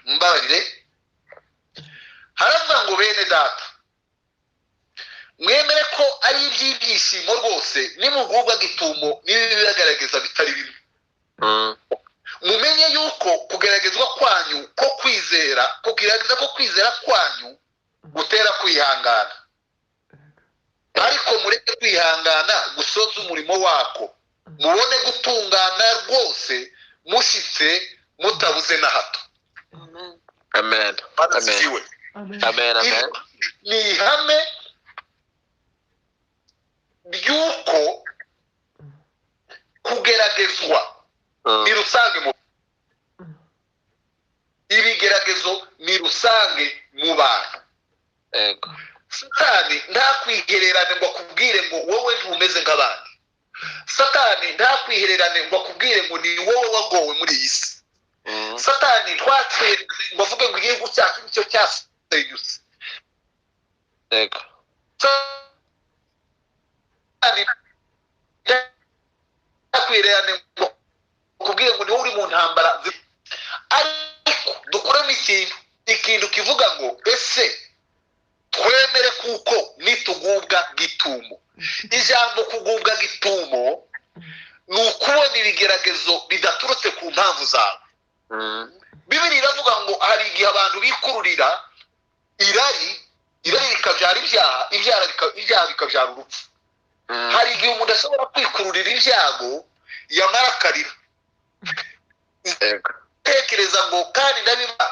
mbabarire, haravuga ngo bene data mwemere ko ari iby'ibyishimo rwose nimugubwa gitumo n'ibibagaragaza bitari bimwe. Mumenye yuko kugeragezwa kwanyu ko kwizera, kugerageza ko kwizera kwanyu gutera kwihangana, ariko mureke kwihangana gusoza umurimo wako, mubone gutungana rwose mushitse mutabuze na hato. Amen. Amen. Amen. Amen. Ni ihame ry'uko kugeragezwa ni rusange mu ibigeragezo ni rusange mu bantu. Yego. Satani ntakwihererane ngo akubwire ngo wowe ntumeze nk'abandi. Satani ntakwihererane ngo akubwire ngo ni wowe wagowe muri iyi si. Satani ntwatwe ngo avuge ngo igihugu cyacu nicyo cyasenyutse. Yego. Satani ntakwihererane ngo akubwire ngo ni wowe uri mu ntambara. Ariko dukuremo ikintu kivuga ngo ese twemere kuko nitugubwa gitumo. Ijambo kugubwa gitumo ni ukubona ibigeragezo bidaturutse ku mpamvu zawe. Bibiri iravuga ngo hari igihe abantu bikururira irari, irari rikabyara ibyaha, ibyaha bikabyara urupfu. Hari igihe umuntu ashobora kwikururira ibyago yamara akarira. Tekereza ngo kandi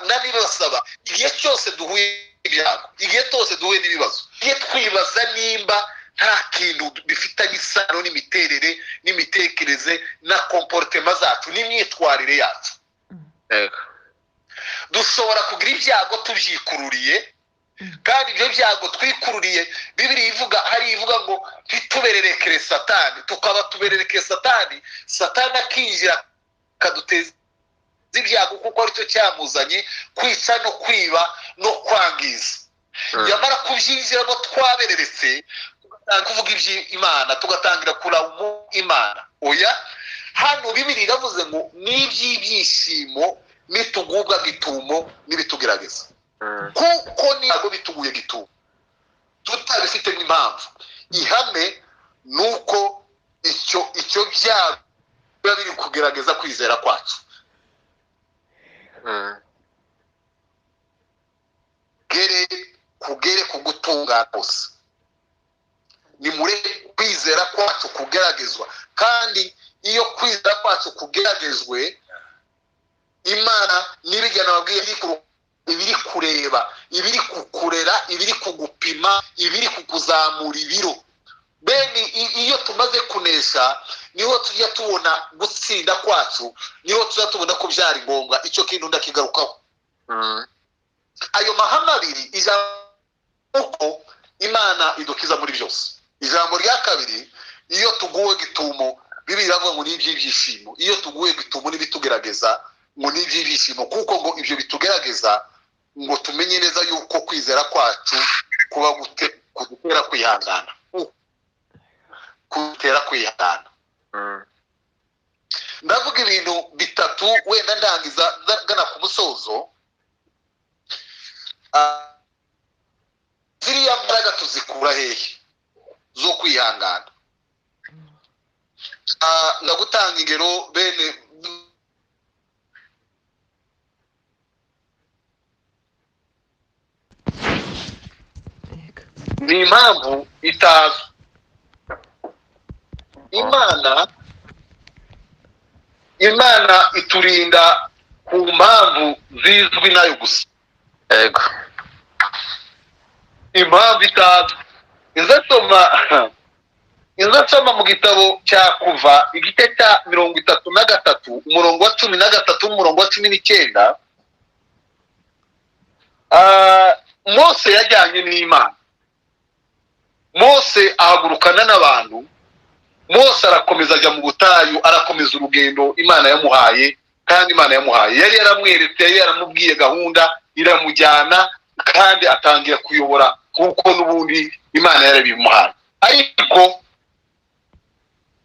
ndabibasaba igihe cyose duhuye ibyago, igihe cyose duhuye n'ibibazo, igihe twibaza nimba nta kintu bifitanye isano n'imiterere n'imitekerereze na comportement zacu n'imyitwarire yacu. Dushobora kugira ibyago tubyikururiye, kandi ibyo byago twikururiye Bibiri ivuga, hari ivuga ngo ntitubererekere Satani, tukaba tubererekere Satani, Satani akinjira akaduteza ibyago kuko aricyo cyamuzanye kwica no kwiba no kwangiza. Yamara kubyinjiramo twabereretse, tugatangira kuvuga iby'Imana, tugatangira kuraba Imana. Oya, hano Bibiri iravuze ngo n'iby'ibyishimo nitugubwa gitumo n'ibitugerageza, kuko ntabwo bituguye gitumo tutabifitemo impamvu. Ihame nuko icyo byago biba biri kugerageza kwizera kwacu. Kugere kugutungana kose, ni muri kwizera kwacu kugeragezwa. Kandi iyo kwizera kwacu kugeragezwe, Imana n'ibigana babwiye ibiri kureba, ibiri kukurera, ibiri kugupima, ibiri kukuzamura ibiro. Bene iyo tumaze kunesha niho tujya tubona gutsinda kwacu, niho tujya tubona ko byari ngombwa. Icyo kintu ndakigarukaho. Ayo mahame abiri, ijambo uko Imana idukiza muri byose. Ijambo rya kabiri, iyo tuguwe gitumo, Bibiri iravuga ngo ni iby'ibyishimo. Iyo tuguwe gitumo n'ibitugerageza ngo ni iby'ibyishimo, kuko ngo ibyo bitugerageza ngo tumenye neza yuko kwizera kwacu kuba kudutera kwihangana, kudutera kwihangana. Ndavuga ibintu bitatu wenda ndangiza ngana ku musozo. Ziriya mbaraga tuzikura hehe zo kwihangana? Ndagutanga ingero bene ni impamvu itazwi. Imana iturinda ku mpamvu zizwi nayo gusa. Yego. Impamvu itazwi. Inzasoma mu gitabo cya Kuva igice cya 33 umurongo wa 13 n'umurongo wa 19. Mose yajyanye n'Imana. Mose ahagurukana n'abantu Mose arakomeza ajya mu butayu, arakomeza urugendo Imana yamuhaye, kandi Imana yamuhaye yari yaramweretse, yari yaramubwiye gahunda, iramujyana kandi atangira kuyobora kuko n'ubundi Imana yarabimuhaye. Ariko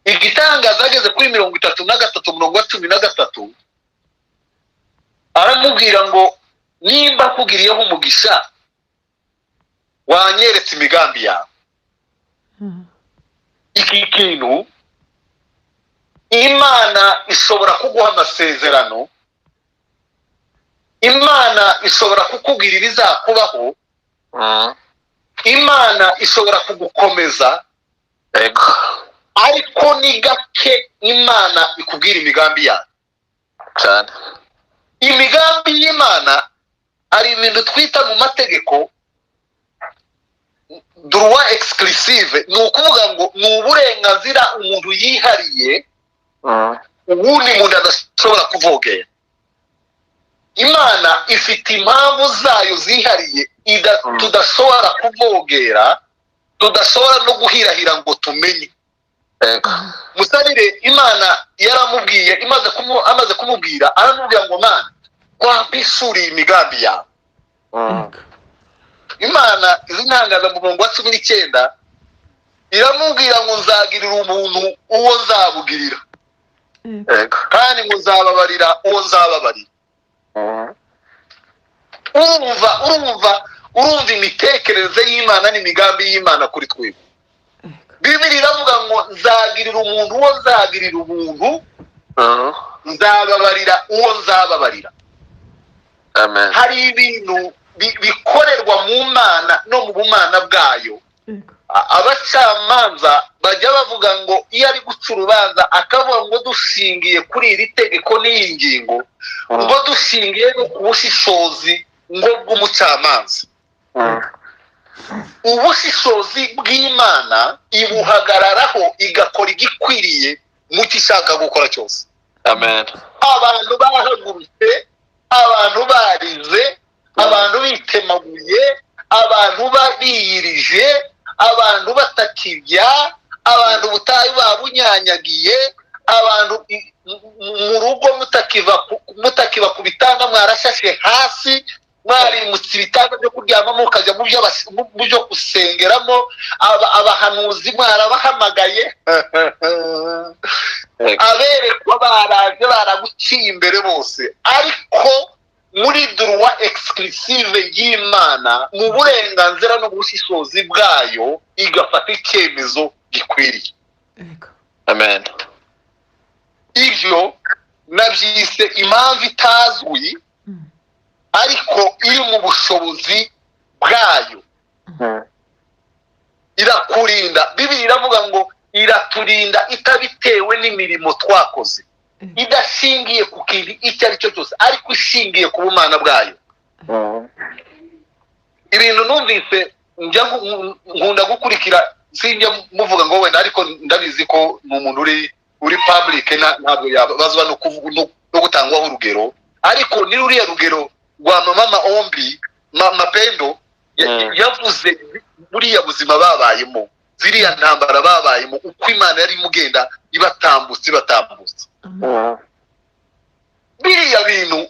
igitangaza, ageze kuri 33 umurongo wa 13, aramubwira ngo nimba akugiriyeho umugisha wanyeretse imigambi yawe. Iki kintu, Imana ishobora kuguha amasezerano, Imana ishobora kukubwira ibizakubaho, Imana ishobora kugukomeza, ariko ni gake Imana ikubwira imigambi yayo. Cyane. Imigambi y'Imana, ari ibintu twita mu mategeko droit exclusive, ni ukuvuga ngo ni uburenganzira umuntu yihariye, ubundi muntu adashobora kuvogera. Imana ifite impamvu zayo zihariye tudashobora kuvogera, tudashobora no guhirahira ngo tumenye. Musarire, Imana yaramubwiye, amaze kumubwira, aramubwira ngo: "Mana, wampishuriye imigambi yawe?" Imana izi ntangaza mu murongo wa 19, iramubwira ngo: "Nzagirira umuntu uwo nzabugirira, kandi ngo nzababarira uwo nzababarira." Urumva imitekerereze y'Imana n'imigambi y'Imana kuri twebwe. Bibiri iravuga ngo: "Nzagirira umuntu uwo nzagirira ubuntu, nzababarira uwo nzababarira." Amen. Hari ibintu bikorerwa mu Mana no mu bumana bwayo. Abacamanza bajya bavuga ngo iyo ari guca urubanza, akavuga ngo dushingiye kuri iri tegeko n'iyi ngingo, ngo dushingiye no ku bushishozi ngo bw'umucamanza. Ubushishozi bw'Imana ibuhagararaho, igakora igikwiriye mu cyo ishaka gukora cyose. Amen. Abantu bahagurutse, abantu barize, abantu bitemaguye, abantu biyirije, abantu batakirya, abantu ubutayu babunyanyagiye, abantu mu rugo mutakiva ku bitanda, mwarashashe hasi, mwarimutse ibitanda byo kuryamamo mukajya mu byo gusengeramo, abahanuzi mwarabahamagaye, aberekwa baraje, baraguciye imbere bose, ariko muri droit exclusive y'Imana, mu burenganzira n'ubushishozi bwayo, igafata icyemezo gikwiriye. Amen. Ibyo nabyise impamvu itazwi, ariko iri mu bushobozi bwayo. Irakurinda. Bibiri iravuga ngo iraturinda itabitewe n'imirimo twakoze, idashingiye ku kintu icyo ari cyo cyose, ariko ishingiye ku bumana bwayo. Ibintu numvise, njya nkunda gukurikira, sinjya muvuga ngo wenda, ariko ndabizi ko ni umuntu uri public, ntabwo yabazwa no kuvuga no gutangwaho urugero, ariko ni ruriya rugero rwa mama Maombi Mapendo yavuze buriya buzima babayemo, ziriya ntambara babayemo, uko Imana yari imugenda ibatambutse, ibatambutse. Biriya bintu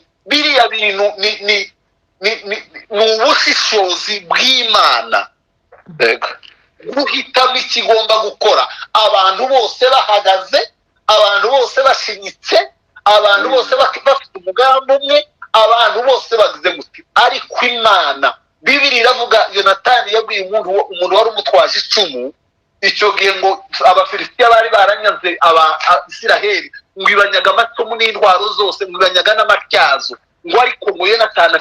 ni ubushishozi bw'Imana guhitamo ikigomba gukora, abantu bose bahagaze, abantu bose bashinyitse, abantu bose bafite umugambi umwe, abantu bose bagize guti, ariko Imana, Bibiri iravuga, Yonatani yabwiye umuntu wari umutwaje icumu icyo gihe ngo Abafilisitiya bari baranyaze aba Isiraheli, ngo ibanyaga amacumu n'intwaro zose, ngo ibanyaga n'amatyazo, ngo ariko ngo Yonatani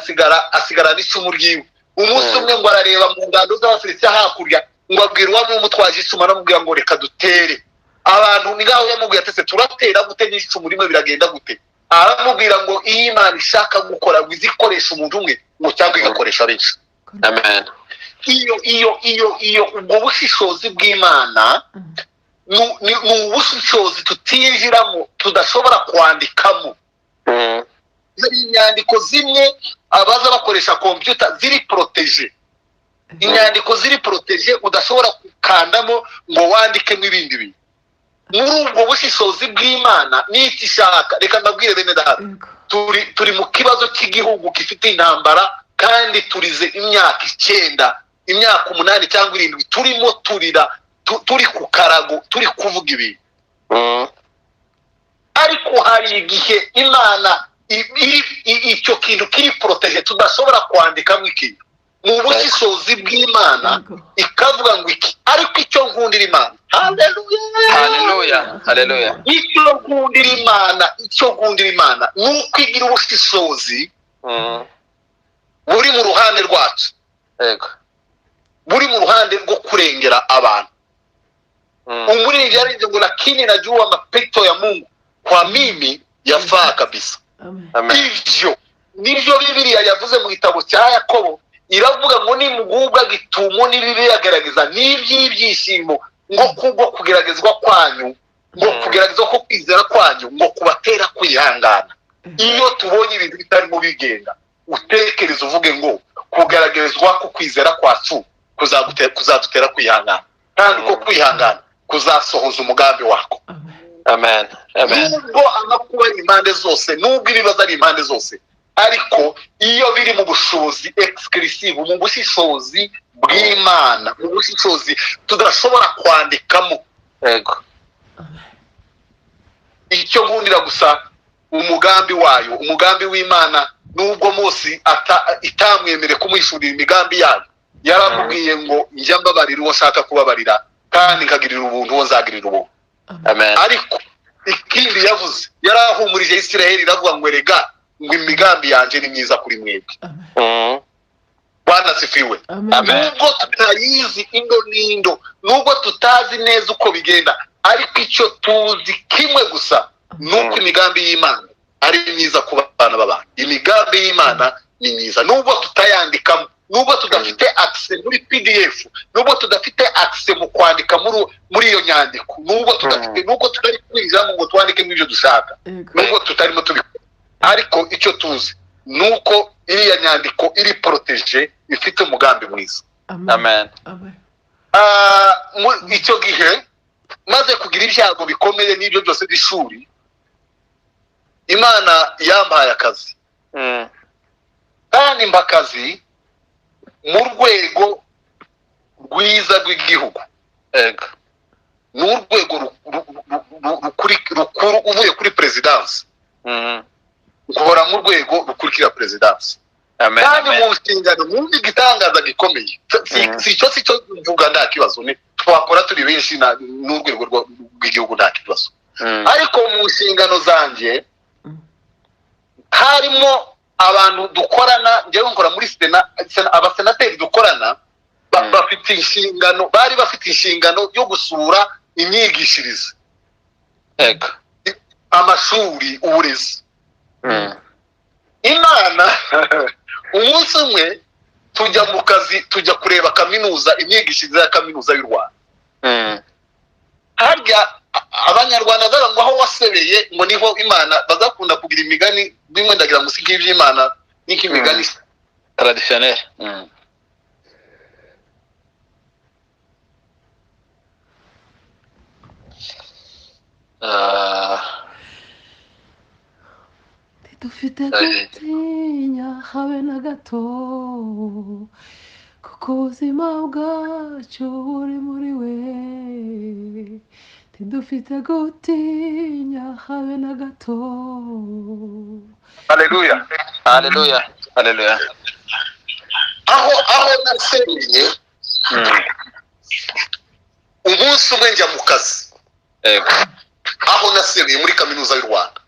asigara n'icumu ryiwe. Umunsi umwe ngo arareba mu ngando z'Abafilisitiya hakurya, ngo abwira uwari umutwaje icumu, aramubwira ngo: "Reka dutere abantu." Ni ngaho yamubwiye ati: "Se turatera gute n'icumu rimwe? Biragenda gute?" Aramubwira ngo iyo Imana ishaka gukora, ngo izikoresha umuntu umwe, ngo cyangwa igakoresha benshi. Amen. Iyo ubwo bushishozi bw'Imana ni ubushishozi tutinjiramo, tudashobora kwandikamo. Hari inyandiko zimwe abaza bakoresha kompiyuta ziri protégé, inyandiko ziri protégé udashobora gukandamo ngo wandikemo ibindi bintu. Muri ubwo bushishozi bw'Imana n'icyo ishaka, reka mbabwire bene data, turi mu kibazo cy'igihugu gifite intambara, kandi turize imyaka 9, imyaka 8 cyangwa 7 turimo turira, turi ku karago, turi kuvuga ibintu. Ariko hari igihe Imana icyo kintu kiri protege tudashobora kwandikamo ikintu mu bushishozi bw'Imana, ikavuga ngo iki. Ariko icyo nkundira Imana, haleluya, haleluya, haleluya, icyo nkundira Imana, icyo nkundira Imana ni uko igira ubushishozi buri mu ruhande rwacu, buri mu ruhande rwo kurengera abantu. Umuririmbyi yarize ngo lakini najua mapito ya Mungu kwa mimi yafaa kabisa. Ivyo nivyo Bibiliya yavuze mu gitabo cya Yakobo, iravuga ngo nimugubwa gitumo n'ibibi yagerageza n'iby'ibyishimo, ngo kubwo kugeragezwa kwanyu, ngo kugeragezwa ko kwizera kwanyu ngo kubatera kwihangana. Iyo tubonye ibintu bitarimo bigenda, utekereze uvuge ngo kugaragarizwa ko kwizera kwacu kuzadutera kwihangana, kandi ko kwihangana kuzasohoza umugambi wako. Amen. Amen. Nubwo amakuba ari impande zose, nubwo ibibazo ari impande zose, ariko iyo biri mu bushobozi exclusive, mu bushishozi bw'Imana, mu bushishozi tudashobora kwandikamo. Icyo nkundira gusa umugambi wayo, umugambi w'Imana, nubwo Mose itamwemere kumuhishurira imigambi yayo, yaramubwiye ngo njya mbabarira uwo nshaka kubabarira, kandi nkagirira ubuntu uwo nzagirira ubuntu. Amen. Ariko ikindi yavuze, yarahumurije Isiraheli, iravuga ngo erega ngo imigambi yanje ni myiza kuri mwebwe. Bwana sifiwe. Amen. Nubwo tutayizi indo n'indo, nubwo tutazi neza uko bigenda, ariko icyo tuzi kimwe gusa nuko imigambi y'Imana ari myiza ku bana b'abantu. Imigambi y'Imana ni myiza, nubwo tutayandikamo, nubwo tudafite access muri PDF, nubwo tudafite access mu kwandika muri iyo nyandiko, nubwo tudafite, nubwo tutari kwinjiramo ngo twandike ibyo dushaka, nubwo tutarimo tubikora, ariko icyo tuzi nuko iriya nyandiko iri protege, ifite umugambi mwiza. Amen. Icyo gihe maze kugira ibyago bikomeye n'ibyo byose by'ishuri, Imana yampaye akazi. Kandi mpa akazi mu rwego rwiza rw'igihugu. Ni urwego rukuru uvuye kuri perezidansi. Nkora mu rwego rukurikira perezidansi. Kandi mu nshingano, mu igitangaza gikomeye, si cyo mvuga, nta kibazo, twakora turi benshi n'urwego rw'igihugu nta kibazo. Ariko mu nshingano zanjye harimo abantu dukorana, njyewe nkora muri sena, abasenateri dukorana bafite inshingano, bari bafite inshingano yo gusura imyigishirize, amashuri, uburezi. Imana umunsi umwe tujya mu kazi, tujya kureba kaminuza, imyigishirize ya kaminuza y'u Rwanda. Harya abanyarwanda ngo aho wasebeye ngo niho Imana, bazakunda kugira imigani bimwe, ndagira ngo si nk'iby'Imana ni nk'imigani traditionnel. Dufite gutinya habe na gato, kuko ubuzima bwacu buri muri we. Ntidufite gutinya habe na gato. Haleluya, haleluya, haleluya. Aho nasengeye umunsi umwe njya mu kazi, aho nasengeye muri kaminuza y'u Rwanda,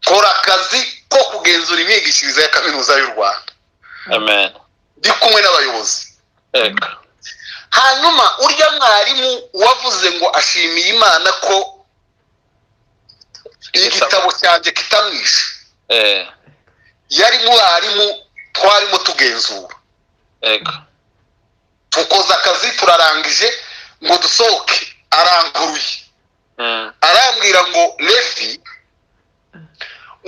kora akazi ko kugenzura imyigishirize ya kaminuza y'u Rwanda. Amen. Ndi kumwe n'abayobozi. Hanyuma urya mwarimu wavuze ngo ashimiye Imana ko igitabo cyanjye kitamwishe, yari mwarimu twarimo tugenzura. Tukoza akazi turarangije ngo dusohoke, aranguruye arambwira ngo Levi,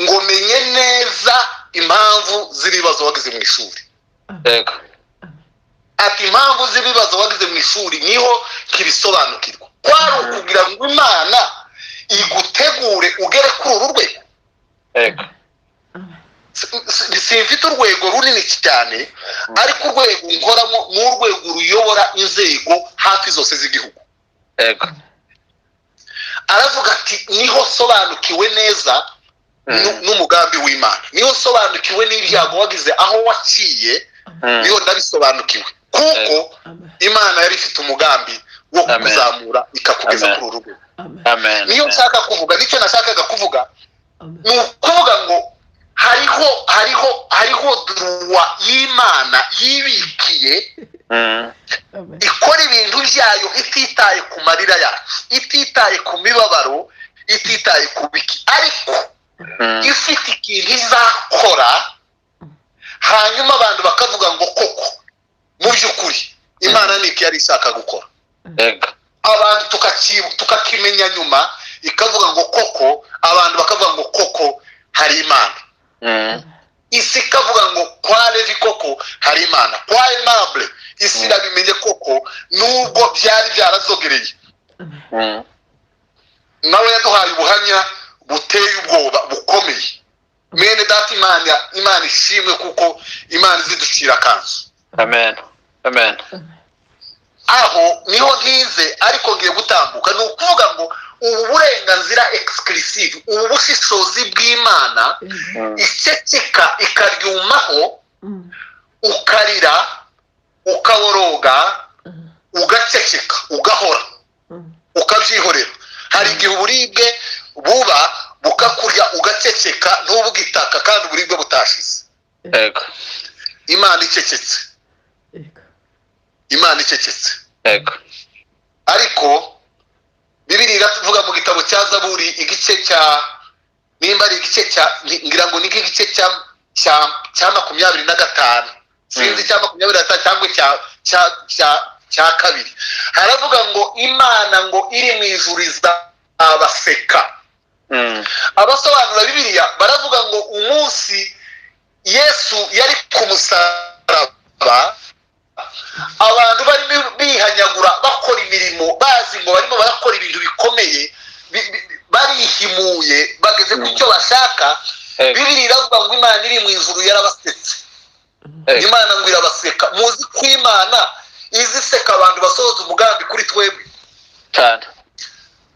ngo menye neza impamvu z'ibibazo wagize mu ishuri. Ati impamvu z'ibibazo wagize mu ishuri niho kibisobanukirwa. Kwari ukugira ngo Imana igutegure ugere kuri uru rwego. Yego. Simfite urwego runini cyane, ariko urwego nkoramo ni urwego ruyobora inzego hafi zose z'igihugu. Yego. Aravuga ati niho sobanukiwe neza n'umugambi w'Imana, niho sobanukiwe n'ibyago wagize, aho waciye, niho ndabisobanukiwe, kuko Imana yari ifite umugambi wo kukuzamura ikakugeza kuri uru rwego. Amen. Niyo nshaka kuvuga, nicyo nashakaga kuvuga, ni ukuvuga ngo hariho droit y'Imana yibikiye, ikora ibintu byayo ititaye ku marira yacu, ititaye ku mibabaro, ititaye ku biki, ariko ifite ikintu izakora, hanyuma abantu bakavuga ngo koko mu by'ukuri Imana ni iki yari ishaka gukora. Yego. Abantu tukakimenya nyuma, ikavuga ngo koko, abantu bakavuga ngo koko hari Imana. Isi ikavuga ngo kwa Levi koko hari Imana, kwa Aimable isi irabimenye koko, nubwo byari byarazogereye. Nawe yaduhaye ubuhamya buteye ubwoba bukomeye. Mene data, Imana ishimwe kuko Imana iziducira akanzu. Amen. Amen. Aho niho ntize, ariko ngiye gutambuka. Ni ukuvuga ngo ubu burenganzira exclusive, ubu bushishozi bw'Imana iceceka ikaryumaho, ukarira, ukaboroga, ugaceceka, ugahora, ukabyihorera. Hari igihe uburibwe buba bukakurya, ugaceceka, ntubwitaka, kandi uburibwe butashize. Yego. Imana icecetse. Imana icecetse. Yego. Ariko Bibiliya iravuga mu gitabo cya Zaburi, igice cya, nimba ari igice cya, ngira ngo ni nk'igice cya 25, sinzi, cya 25 cyangwa cya 2, haravuga ngo Imana ngo iri mu ijuru izabaseka. Abasobanura Bibiliya baravuga ngo umunsi Yesu yari ku musaraba, abantu barimo bihanyagura, bakora imirimo, bazi ngo barimo barakora ibintu bikomeye, barihimuye, bageze ku cyo bashaka. Bibiliya iravuga ngo Imana iri mu ijuru yarabasetse. Imana ngo irabaseka. Muzi ko Imana iziseka abantu basohoza umugambi kuri twebwe cyane.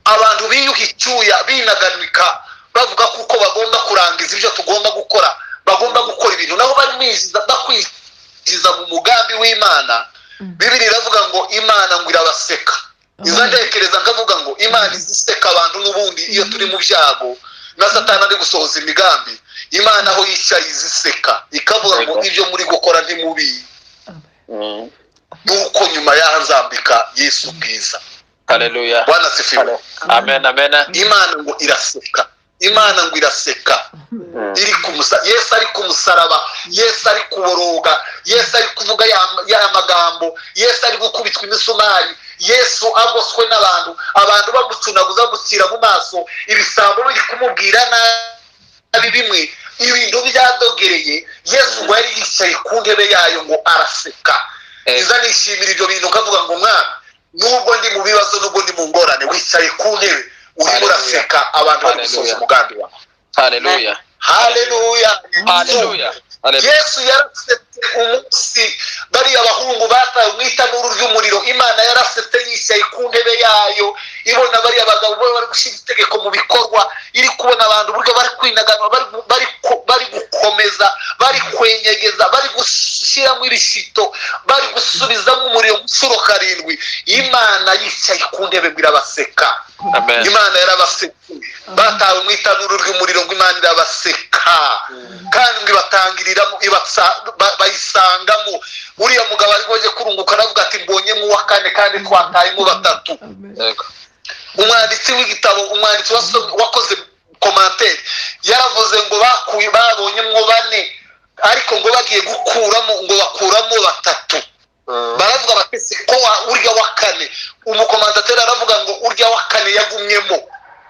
Abantu biyuha icyuya, binaganika, bavuga kuko bagomba kurangiza ibyo tugomba gukora, bagomba gukora ibintu, nabo bari bakwinjiza mu mugambi w'Imana. Bibiliya iravuga ngo Imana ngo irabaseka. Iza ntekereza nkavuga ngo Imana iziseka abantu n'ubundi iyo turi mu byago na Satani ari gusohoza imigambi, Imana aho yicaye iziseka, ikavuga ngo ibyo muri gukora ntimubi, nuko nyuma y'aho nzambika Yesu bwiza. Haleluya. Bwana asifiwe. Amen, amen. Imana ngo iraseka. Imana ngo iraseka. Iri kumusa, Yesu ari ku musaraba, Yesu ari kuboroga, Yesu ari kuvuga ya magambo, Yesu ari gukubitwa imisumari, Yesu agoswe n'abantu, abantu bamucunaguza, bamushyira mu maso, ibisambo biri kumubwira nabi bimwe, ibintu byadogereye. Yesu ngo yari yicaye ku ntebe yayo ngo araseka. Iza nishimira ibyo bintu, nkavuga ngo mwana, nubwo ndi mu bibazo, nubwo ndi mu ngorane, wicaye ku ntebe urimo uraseka abantu bari gusoza umugambi wawe. Haleluya. Haleluya. Haleluya. Yesu yarasetse umunsi bariya bahungu batawe mu itanuru ry'umuriro. Imana yarasetse yicaye ku ntebe yayo, ibona bariya bagabo bari gushyira itegeko mu bikorwa, iri kubona abantu uburyo bari kwinaganwa, bari gukomeza, bari kwenyegeza, bari gushyiramo ibishito, bari gusubizamo umuriro inshuro 7. Imana yicaye ku ntebe ngo irabaseka. Amen. Imana yarabasetse, batawe mu itanuru ry'umuriro ngo Imana irabaseka, kandi ngo ibatangiriramo, bayisangamo. Uriya mugabo ari goje kurunguka aravuga ati mbonyemo uwa 4 kandi twatayemo 3. Umwanditsi w'igitabo, umwanditsi wakoze commentaire yaravuze ngo bakuye, babonyemo 4, ariko ngo bagiye gukuramo ngo bakuramo 3. Baravuga bati ko urya wa 4, umukomandateri aravuga ngo urya wa 4 yagumyemo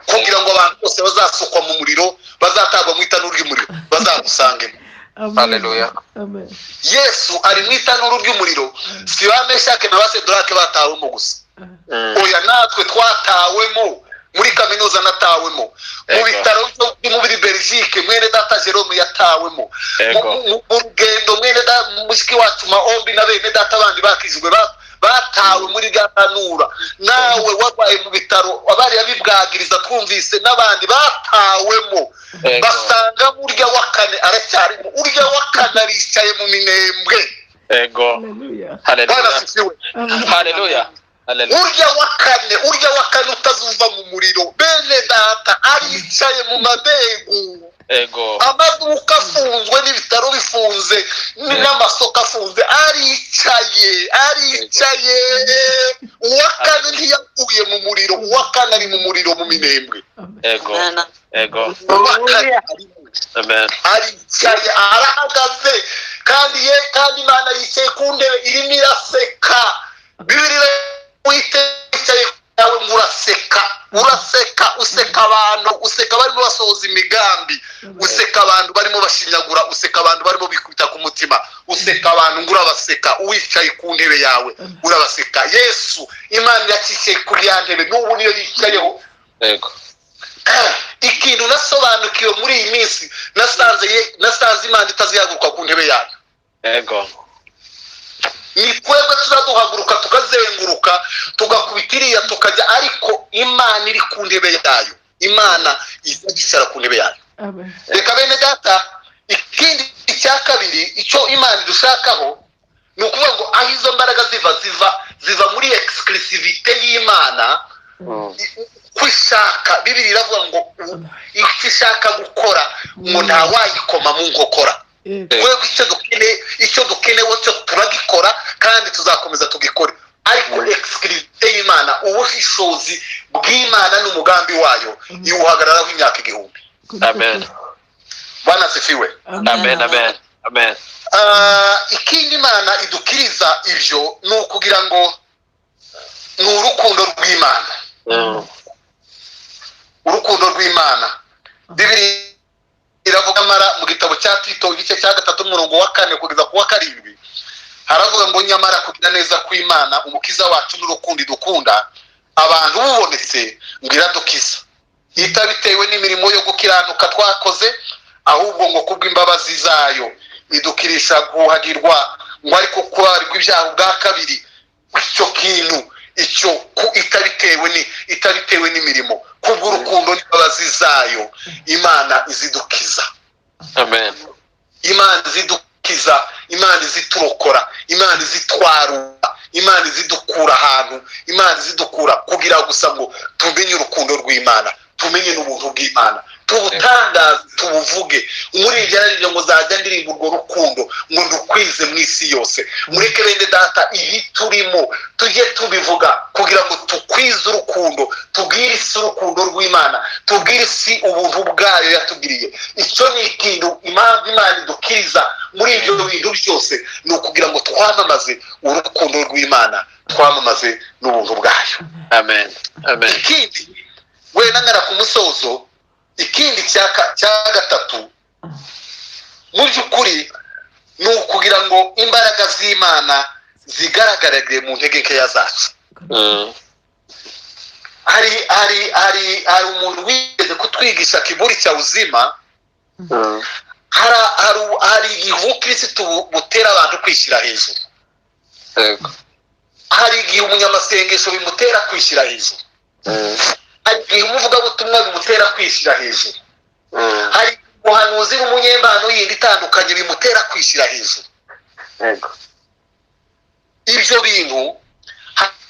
kugira ngo abantu bose bazasukwa mu muriro, bazatabwa mu itanuru ry'umuriro, bazagusangemo. Haleluya. Amen. Yesu ari mu itanuru ry'umuriro, si ba Meshake na ba Sedurake batawemo gusa. Oya, natwe twatawemo muri kaminuza, natawemo mu bitaro byo muri Belgique, mwene data Jerome yatawemo mu rugendo, mwene data mushiki wacu Maombi na bene data bandi bakijwe batawe muri Gatanura. Nawe warwaye mu bitaro, abari abibwagiriza twumvise n'abandi batawemo, basanga urya wa kane aracyarimo, urya wa kane aricaye mu Minembwe. Ego. Haleluya. Haleluya. Urya wa kane utazuva mu muriro, bene data aricaye mu madegu. Ego. Amaduka afunzwe n'ibitaro bifunze n'amasoko afunze, aricaye. Uwa kane ntiyaguye mu muriro, uwa kane ari mu muriro mu Minembwe. Ego. Ego. Amen. Aricaye, arahagaze, kandi ye kandi Imana yicaye ku ntebe irimo iraseka. Bibiliya wicaye yawe ngo uraseka, useka abantu, useka barimo basohoza imigambi, useka abantu barimo bashinyagura, useka abantu barimo bikubita ku mutima, useka abantu ngo urabaseka. Uwicaye ku ntebe yawe urabaseka. Yesu Imana yaciye kuri ya ntebe, n'ubu niyo yicayeho. Yego. Ikintu nasobanukiwe muri iyi minsi, nasanze Imana itazihaguruka ku ntebe yayo. Yego. Ni twebwe tuzaduhaguruka tukazenguruka tugakubita iriya tukajya, ariko Imana iri ku ntebe yayo, Imana izicara ku ntebe yayo. Reka bene data, ikindi icya kabiri icyo Imana idushakaho ni ukuvuga ngo aho izo mbaraga ziva muri exclusivité y'Imana. Kwishaka, Bibiliya iravuga ngo icyo ishaka gukora ngo ntawayikoma mu nkokora. Twebwe icyo dukenewe cyo turagikora kandi tuzakomeza tugikore, ariko exclusivité y'Imana, ubushishozi bw'Imana n'umugambi wayo iwuhagararaho imyaka 1000. Amen. Bwana asifiwe. Amen, amen, amen. Ikindi Imana idukiriza ibyo ni ukugira ngo ni urukundo rw'Imana. Urukundo rw'Imana. Bibiliya iravuga mara mu gitabo cya Tito igice cya 3 umurongo wa 4 kugeza ku wa 7, haravuga ngo nyamara kugira neza kw'Imana umukiza wacu n'urukundo idukunda abantu bubonetse ngo iradukiza, itabitewe n'imirimo yo gukiranuka twakoze, ahubwo ngo kubw'imbabazi zayo idukirisha guhagirwa, ngo ariko kubarirwa ibyaha bwa kabiri. Icyo kintu icyo itabitewe n'imirimo, kubw'urukundo n'imbabazi zayo Imana izidukiza. Amen. Imana izidukiza, Imana iziturokora, Imana izitwarura, Imana izidukura ahantu, Imana izidukura kugira gusa ngo tumenye urukundo rw'Imana, tumenye n'ubuntu bw'Imana, tubutangaze, tubuvuge. Muri ibyo aribyo ngo zajya ndirimba urwo rukundo ngo ndukwize mu isi yose. Mureke bene data ibi turimo tujye tubivuga kugira ngo tukwize urukundo, tubwire isi urukundo rw'Imana, tubwire isi ubuntu bwayo yatugiriye. Icyo ni ikintu impamvu Imana idukiriza muri ibyo bintu byose, ni ukugira ngo twamamaze urukundo rw'Imana, twamamaze n'ubuntu bwayo. Amen. Amen. Ikindi wenda ngana ku musozo, ikindi cya gatatu mu by'ukuri ni ukugira ngo imbaraga z'Imana zigaragarire mu ntege nkeya zacu. Hari umuntu wigeze kutwigisha kiburi cya uzima. Hari igihe ubukirisitu butera abantu kwishyira hejuru. Hari igihe umunyamasengesho bimutera kwishyira hejuru. Hari igihe umuvugabutumwa bimutera kwishyira hejuru. Hari umuhanuzi n'umunyembano yindi itandukanye bimutera kwishyira hejuru. Ibyo bintu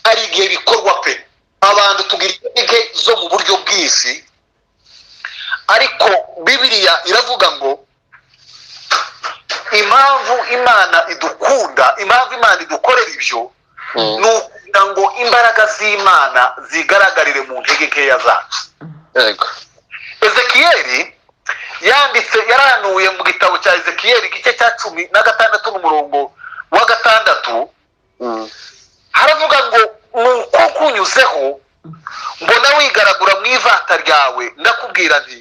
hari igihe bikorwa pe. Abantu tugira intege zo mu buryo bwinshi, ariko Bibiliya iravuga ngo impamvu Imana idukunda, impamvu Imana idukorera ibyo, ni ukugira ngo imbaraga z'Imana zigaragarire mu ntege nkeya zacu. Ezekiyeli yanditse, yarahanuye mu gitabo cya Ezekiyeli igice cya 16 n'umurongo wa 6, haravuga ngo nuko kunyuzeho mbona wigaragura mu ivata ryawe, ndakubwira nti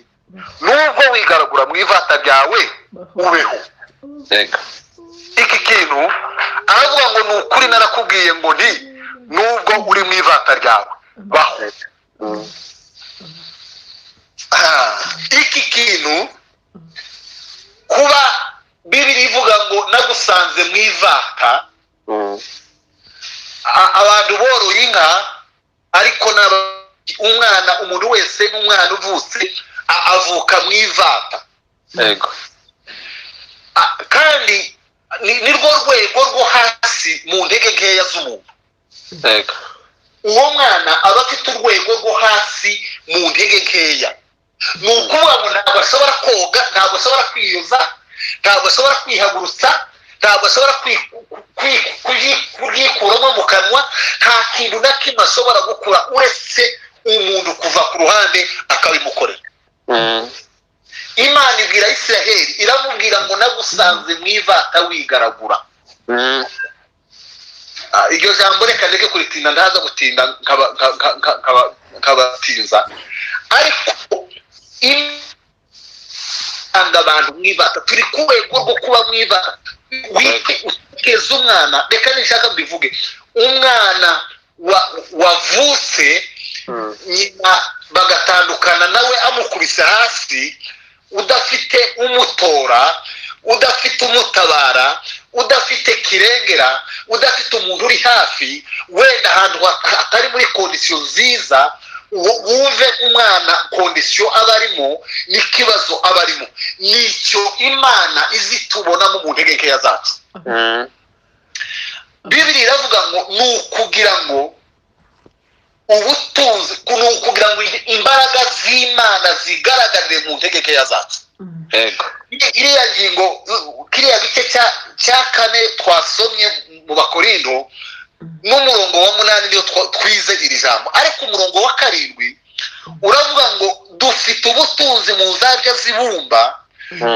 nubwo wigaragura mu ivata ryawe ubeho. Iki kintu aravuga ngo ni ukuri narakubwiye ngo nti Nubwo uri mu ivata ryawe, baho. Iki kintu kuba Bibiri ivuga ngo nagusanze mu ivata, abantu boroye inka, ariko umwana, umuntu wese n'umwana uvutse avuka mu ivata. Kandi ni rwo rwego rwo hasi mu ntege nkeya z'umuntu. Uwo mwana aba afite urwego rwo hasi mu ntege nkeya, ni ukuvuga ngo ntabwo ashobora koga, ntabwo ashobora kwiyoza, ntabwo ashobora kwihagurutsa, ntabwo ashobora kuryikuramo mu kanwa, nta kintu na kimwe ashobora gukora uretse umuntu kuva ku ruhande akabimukorera. Imana ibwira Isiraheli, iramubwira ngo nagusanze mu ivata wigaragura. Iryo jambo reka ndeke kuritinda, ntaza gutinda nkabatinza, ariko imana abantu mu ivata, turi ku rwego rwo kuba mu ivata. Witeze umwana, reka nishaka mbivuge, umwana wavutse nyina bagatandukana nawe amukubise hasi, udafite umutora, udafite umutabara, udafite kirengera, udafite umuntu uri hafi, wenda ahantu hatari muri condition nziza, wumve umwana condition aba arimo n'ikibazo aba arimo, nicyo Imana izitubonamo mu ntege nkeya zacu. Bibiri iravuga ngo ni ukugira ngo ubutunzi, ni ukugira ngo imbaraga z'Imana zigaragarire mu ntege nkeya zacu. Iriya ngingo, kiriya gice cya 4 twasomye mu Bakorindo n'umurongo wa 8 niyo twize iri jambo, ariko umurongo wa 7 uravuga ngo dufite ubutunzi mu nzabya zibumba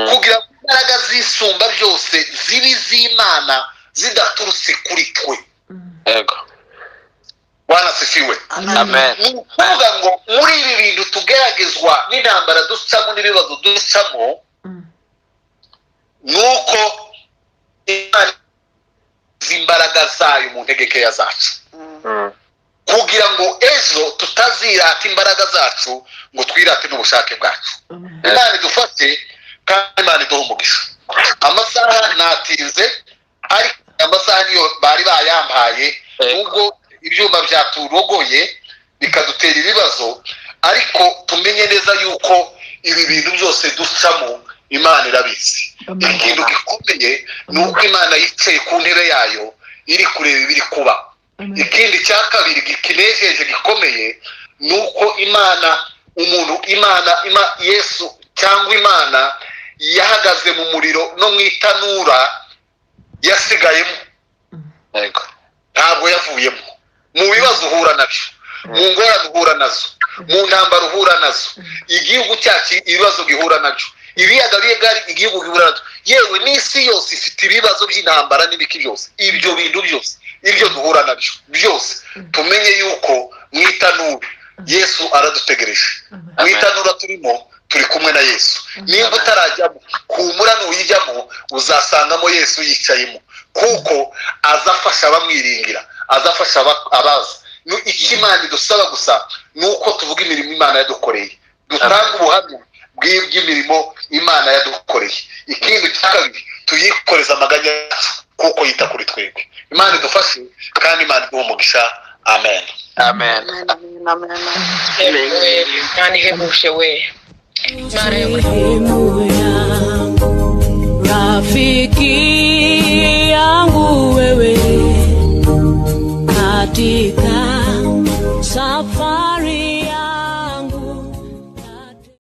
kugira ngo imbaraga zisumba byose zibi z'Imana zidaturutse kuri twe. Bwana sifiwe. Amen. Ni ukuvuga ngo muri ibi bintu tugeragezwa n'intambara ducamo n'ibibazo ducamo, nuko Imana imbaraga zayo mu ntege nkeya zacu, kugira ngo ejo tutazirata imbaraga zacu ngo twirate n'ubushake bwacu. Imana idufashe kandi Imana iduhe umugisha. Amasaha natinze, ariko amasaha niyo bari bayampaye, nubwo ibyuma byaturogoye bikadutera ibibazo, ariko tumenye neza yuko ibi bintu byose ducamo Imana irabizi. Ikintu gikomeye ni uko Imana yicaye ku ntebe yayo iri kureba ibiri kuba. Ikindi cya kabiri kinejeje gikomeye ni uko Imana, umuntu, Imana, Yesu cyangwa Imana yahagaze mu muriro no mu itanura, yasigayemo, ntabwo yavuyemo. Mu bibazo uhura nabyo, mu ngorane uhura nazo, mu ntambara uhura nazo, igihugu cyacu ibibazo gihura nabyo, ibiyaga bigari igihugu gihura nabyo, yewe n'isi yose ifite ibibazo by'intambara n'ibiki byose, ibyo bintu byose ibyo duhura nabyo byose, tumenye yuko mu itanura Yesu aradutegereje. Mu itanura turimo, turi kumwe na Yesu. Nimba utarajyamo, humura, nuyijyamo uzasangamo Yesu yicayemo, kuko azafasha abamwiringira, azafasha abaza. Icyo Imana idusaba gusa ni uko tuvuga imirimo Imana yadukoreye, dutanga ubuhamya bw'imirimo Imana yadukoreye. Ikindi cya kabiri, tuyikoreza amaganya yacu kuko yita kuri twebwe. Imana idufashe kandi Imana iduhe umugisha. Amen. Amen. Imana ihebuje we. Sehemu yangu, rafiki yangu wewe, katika safari.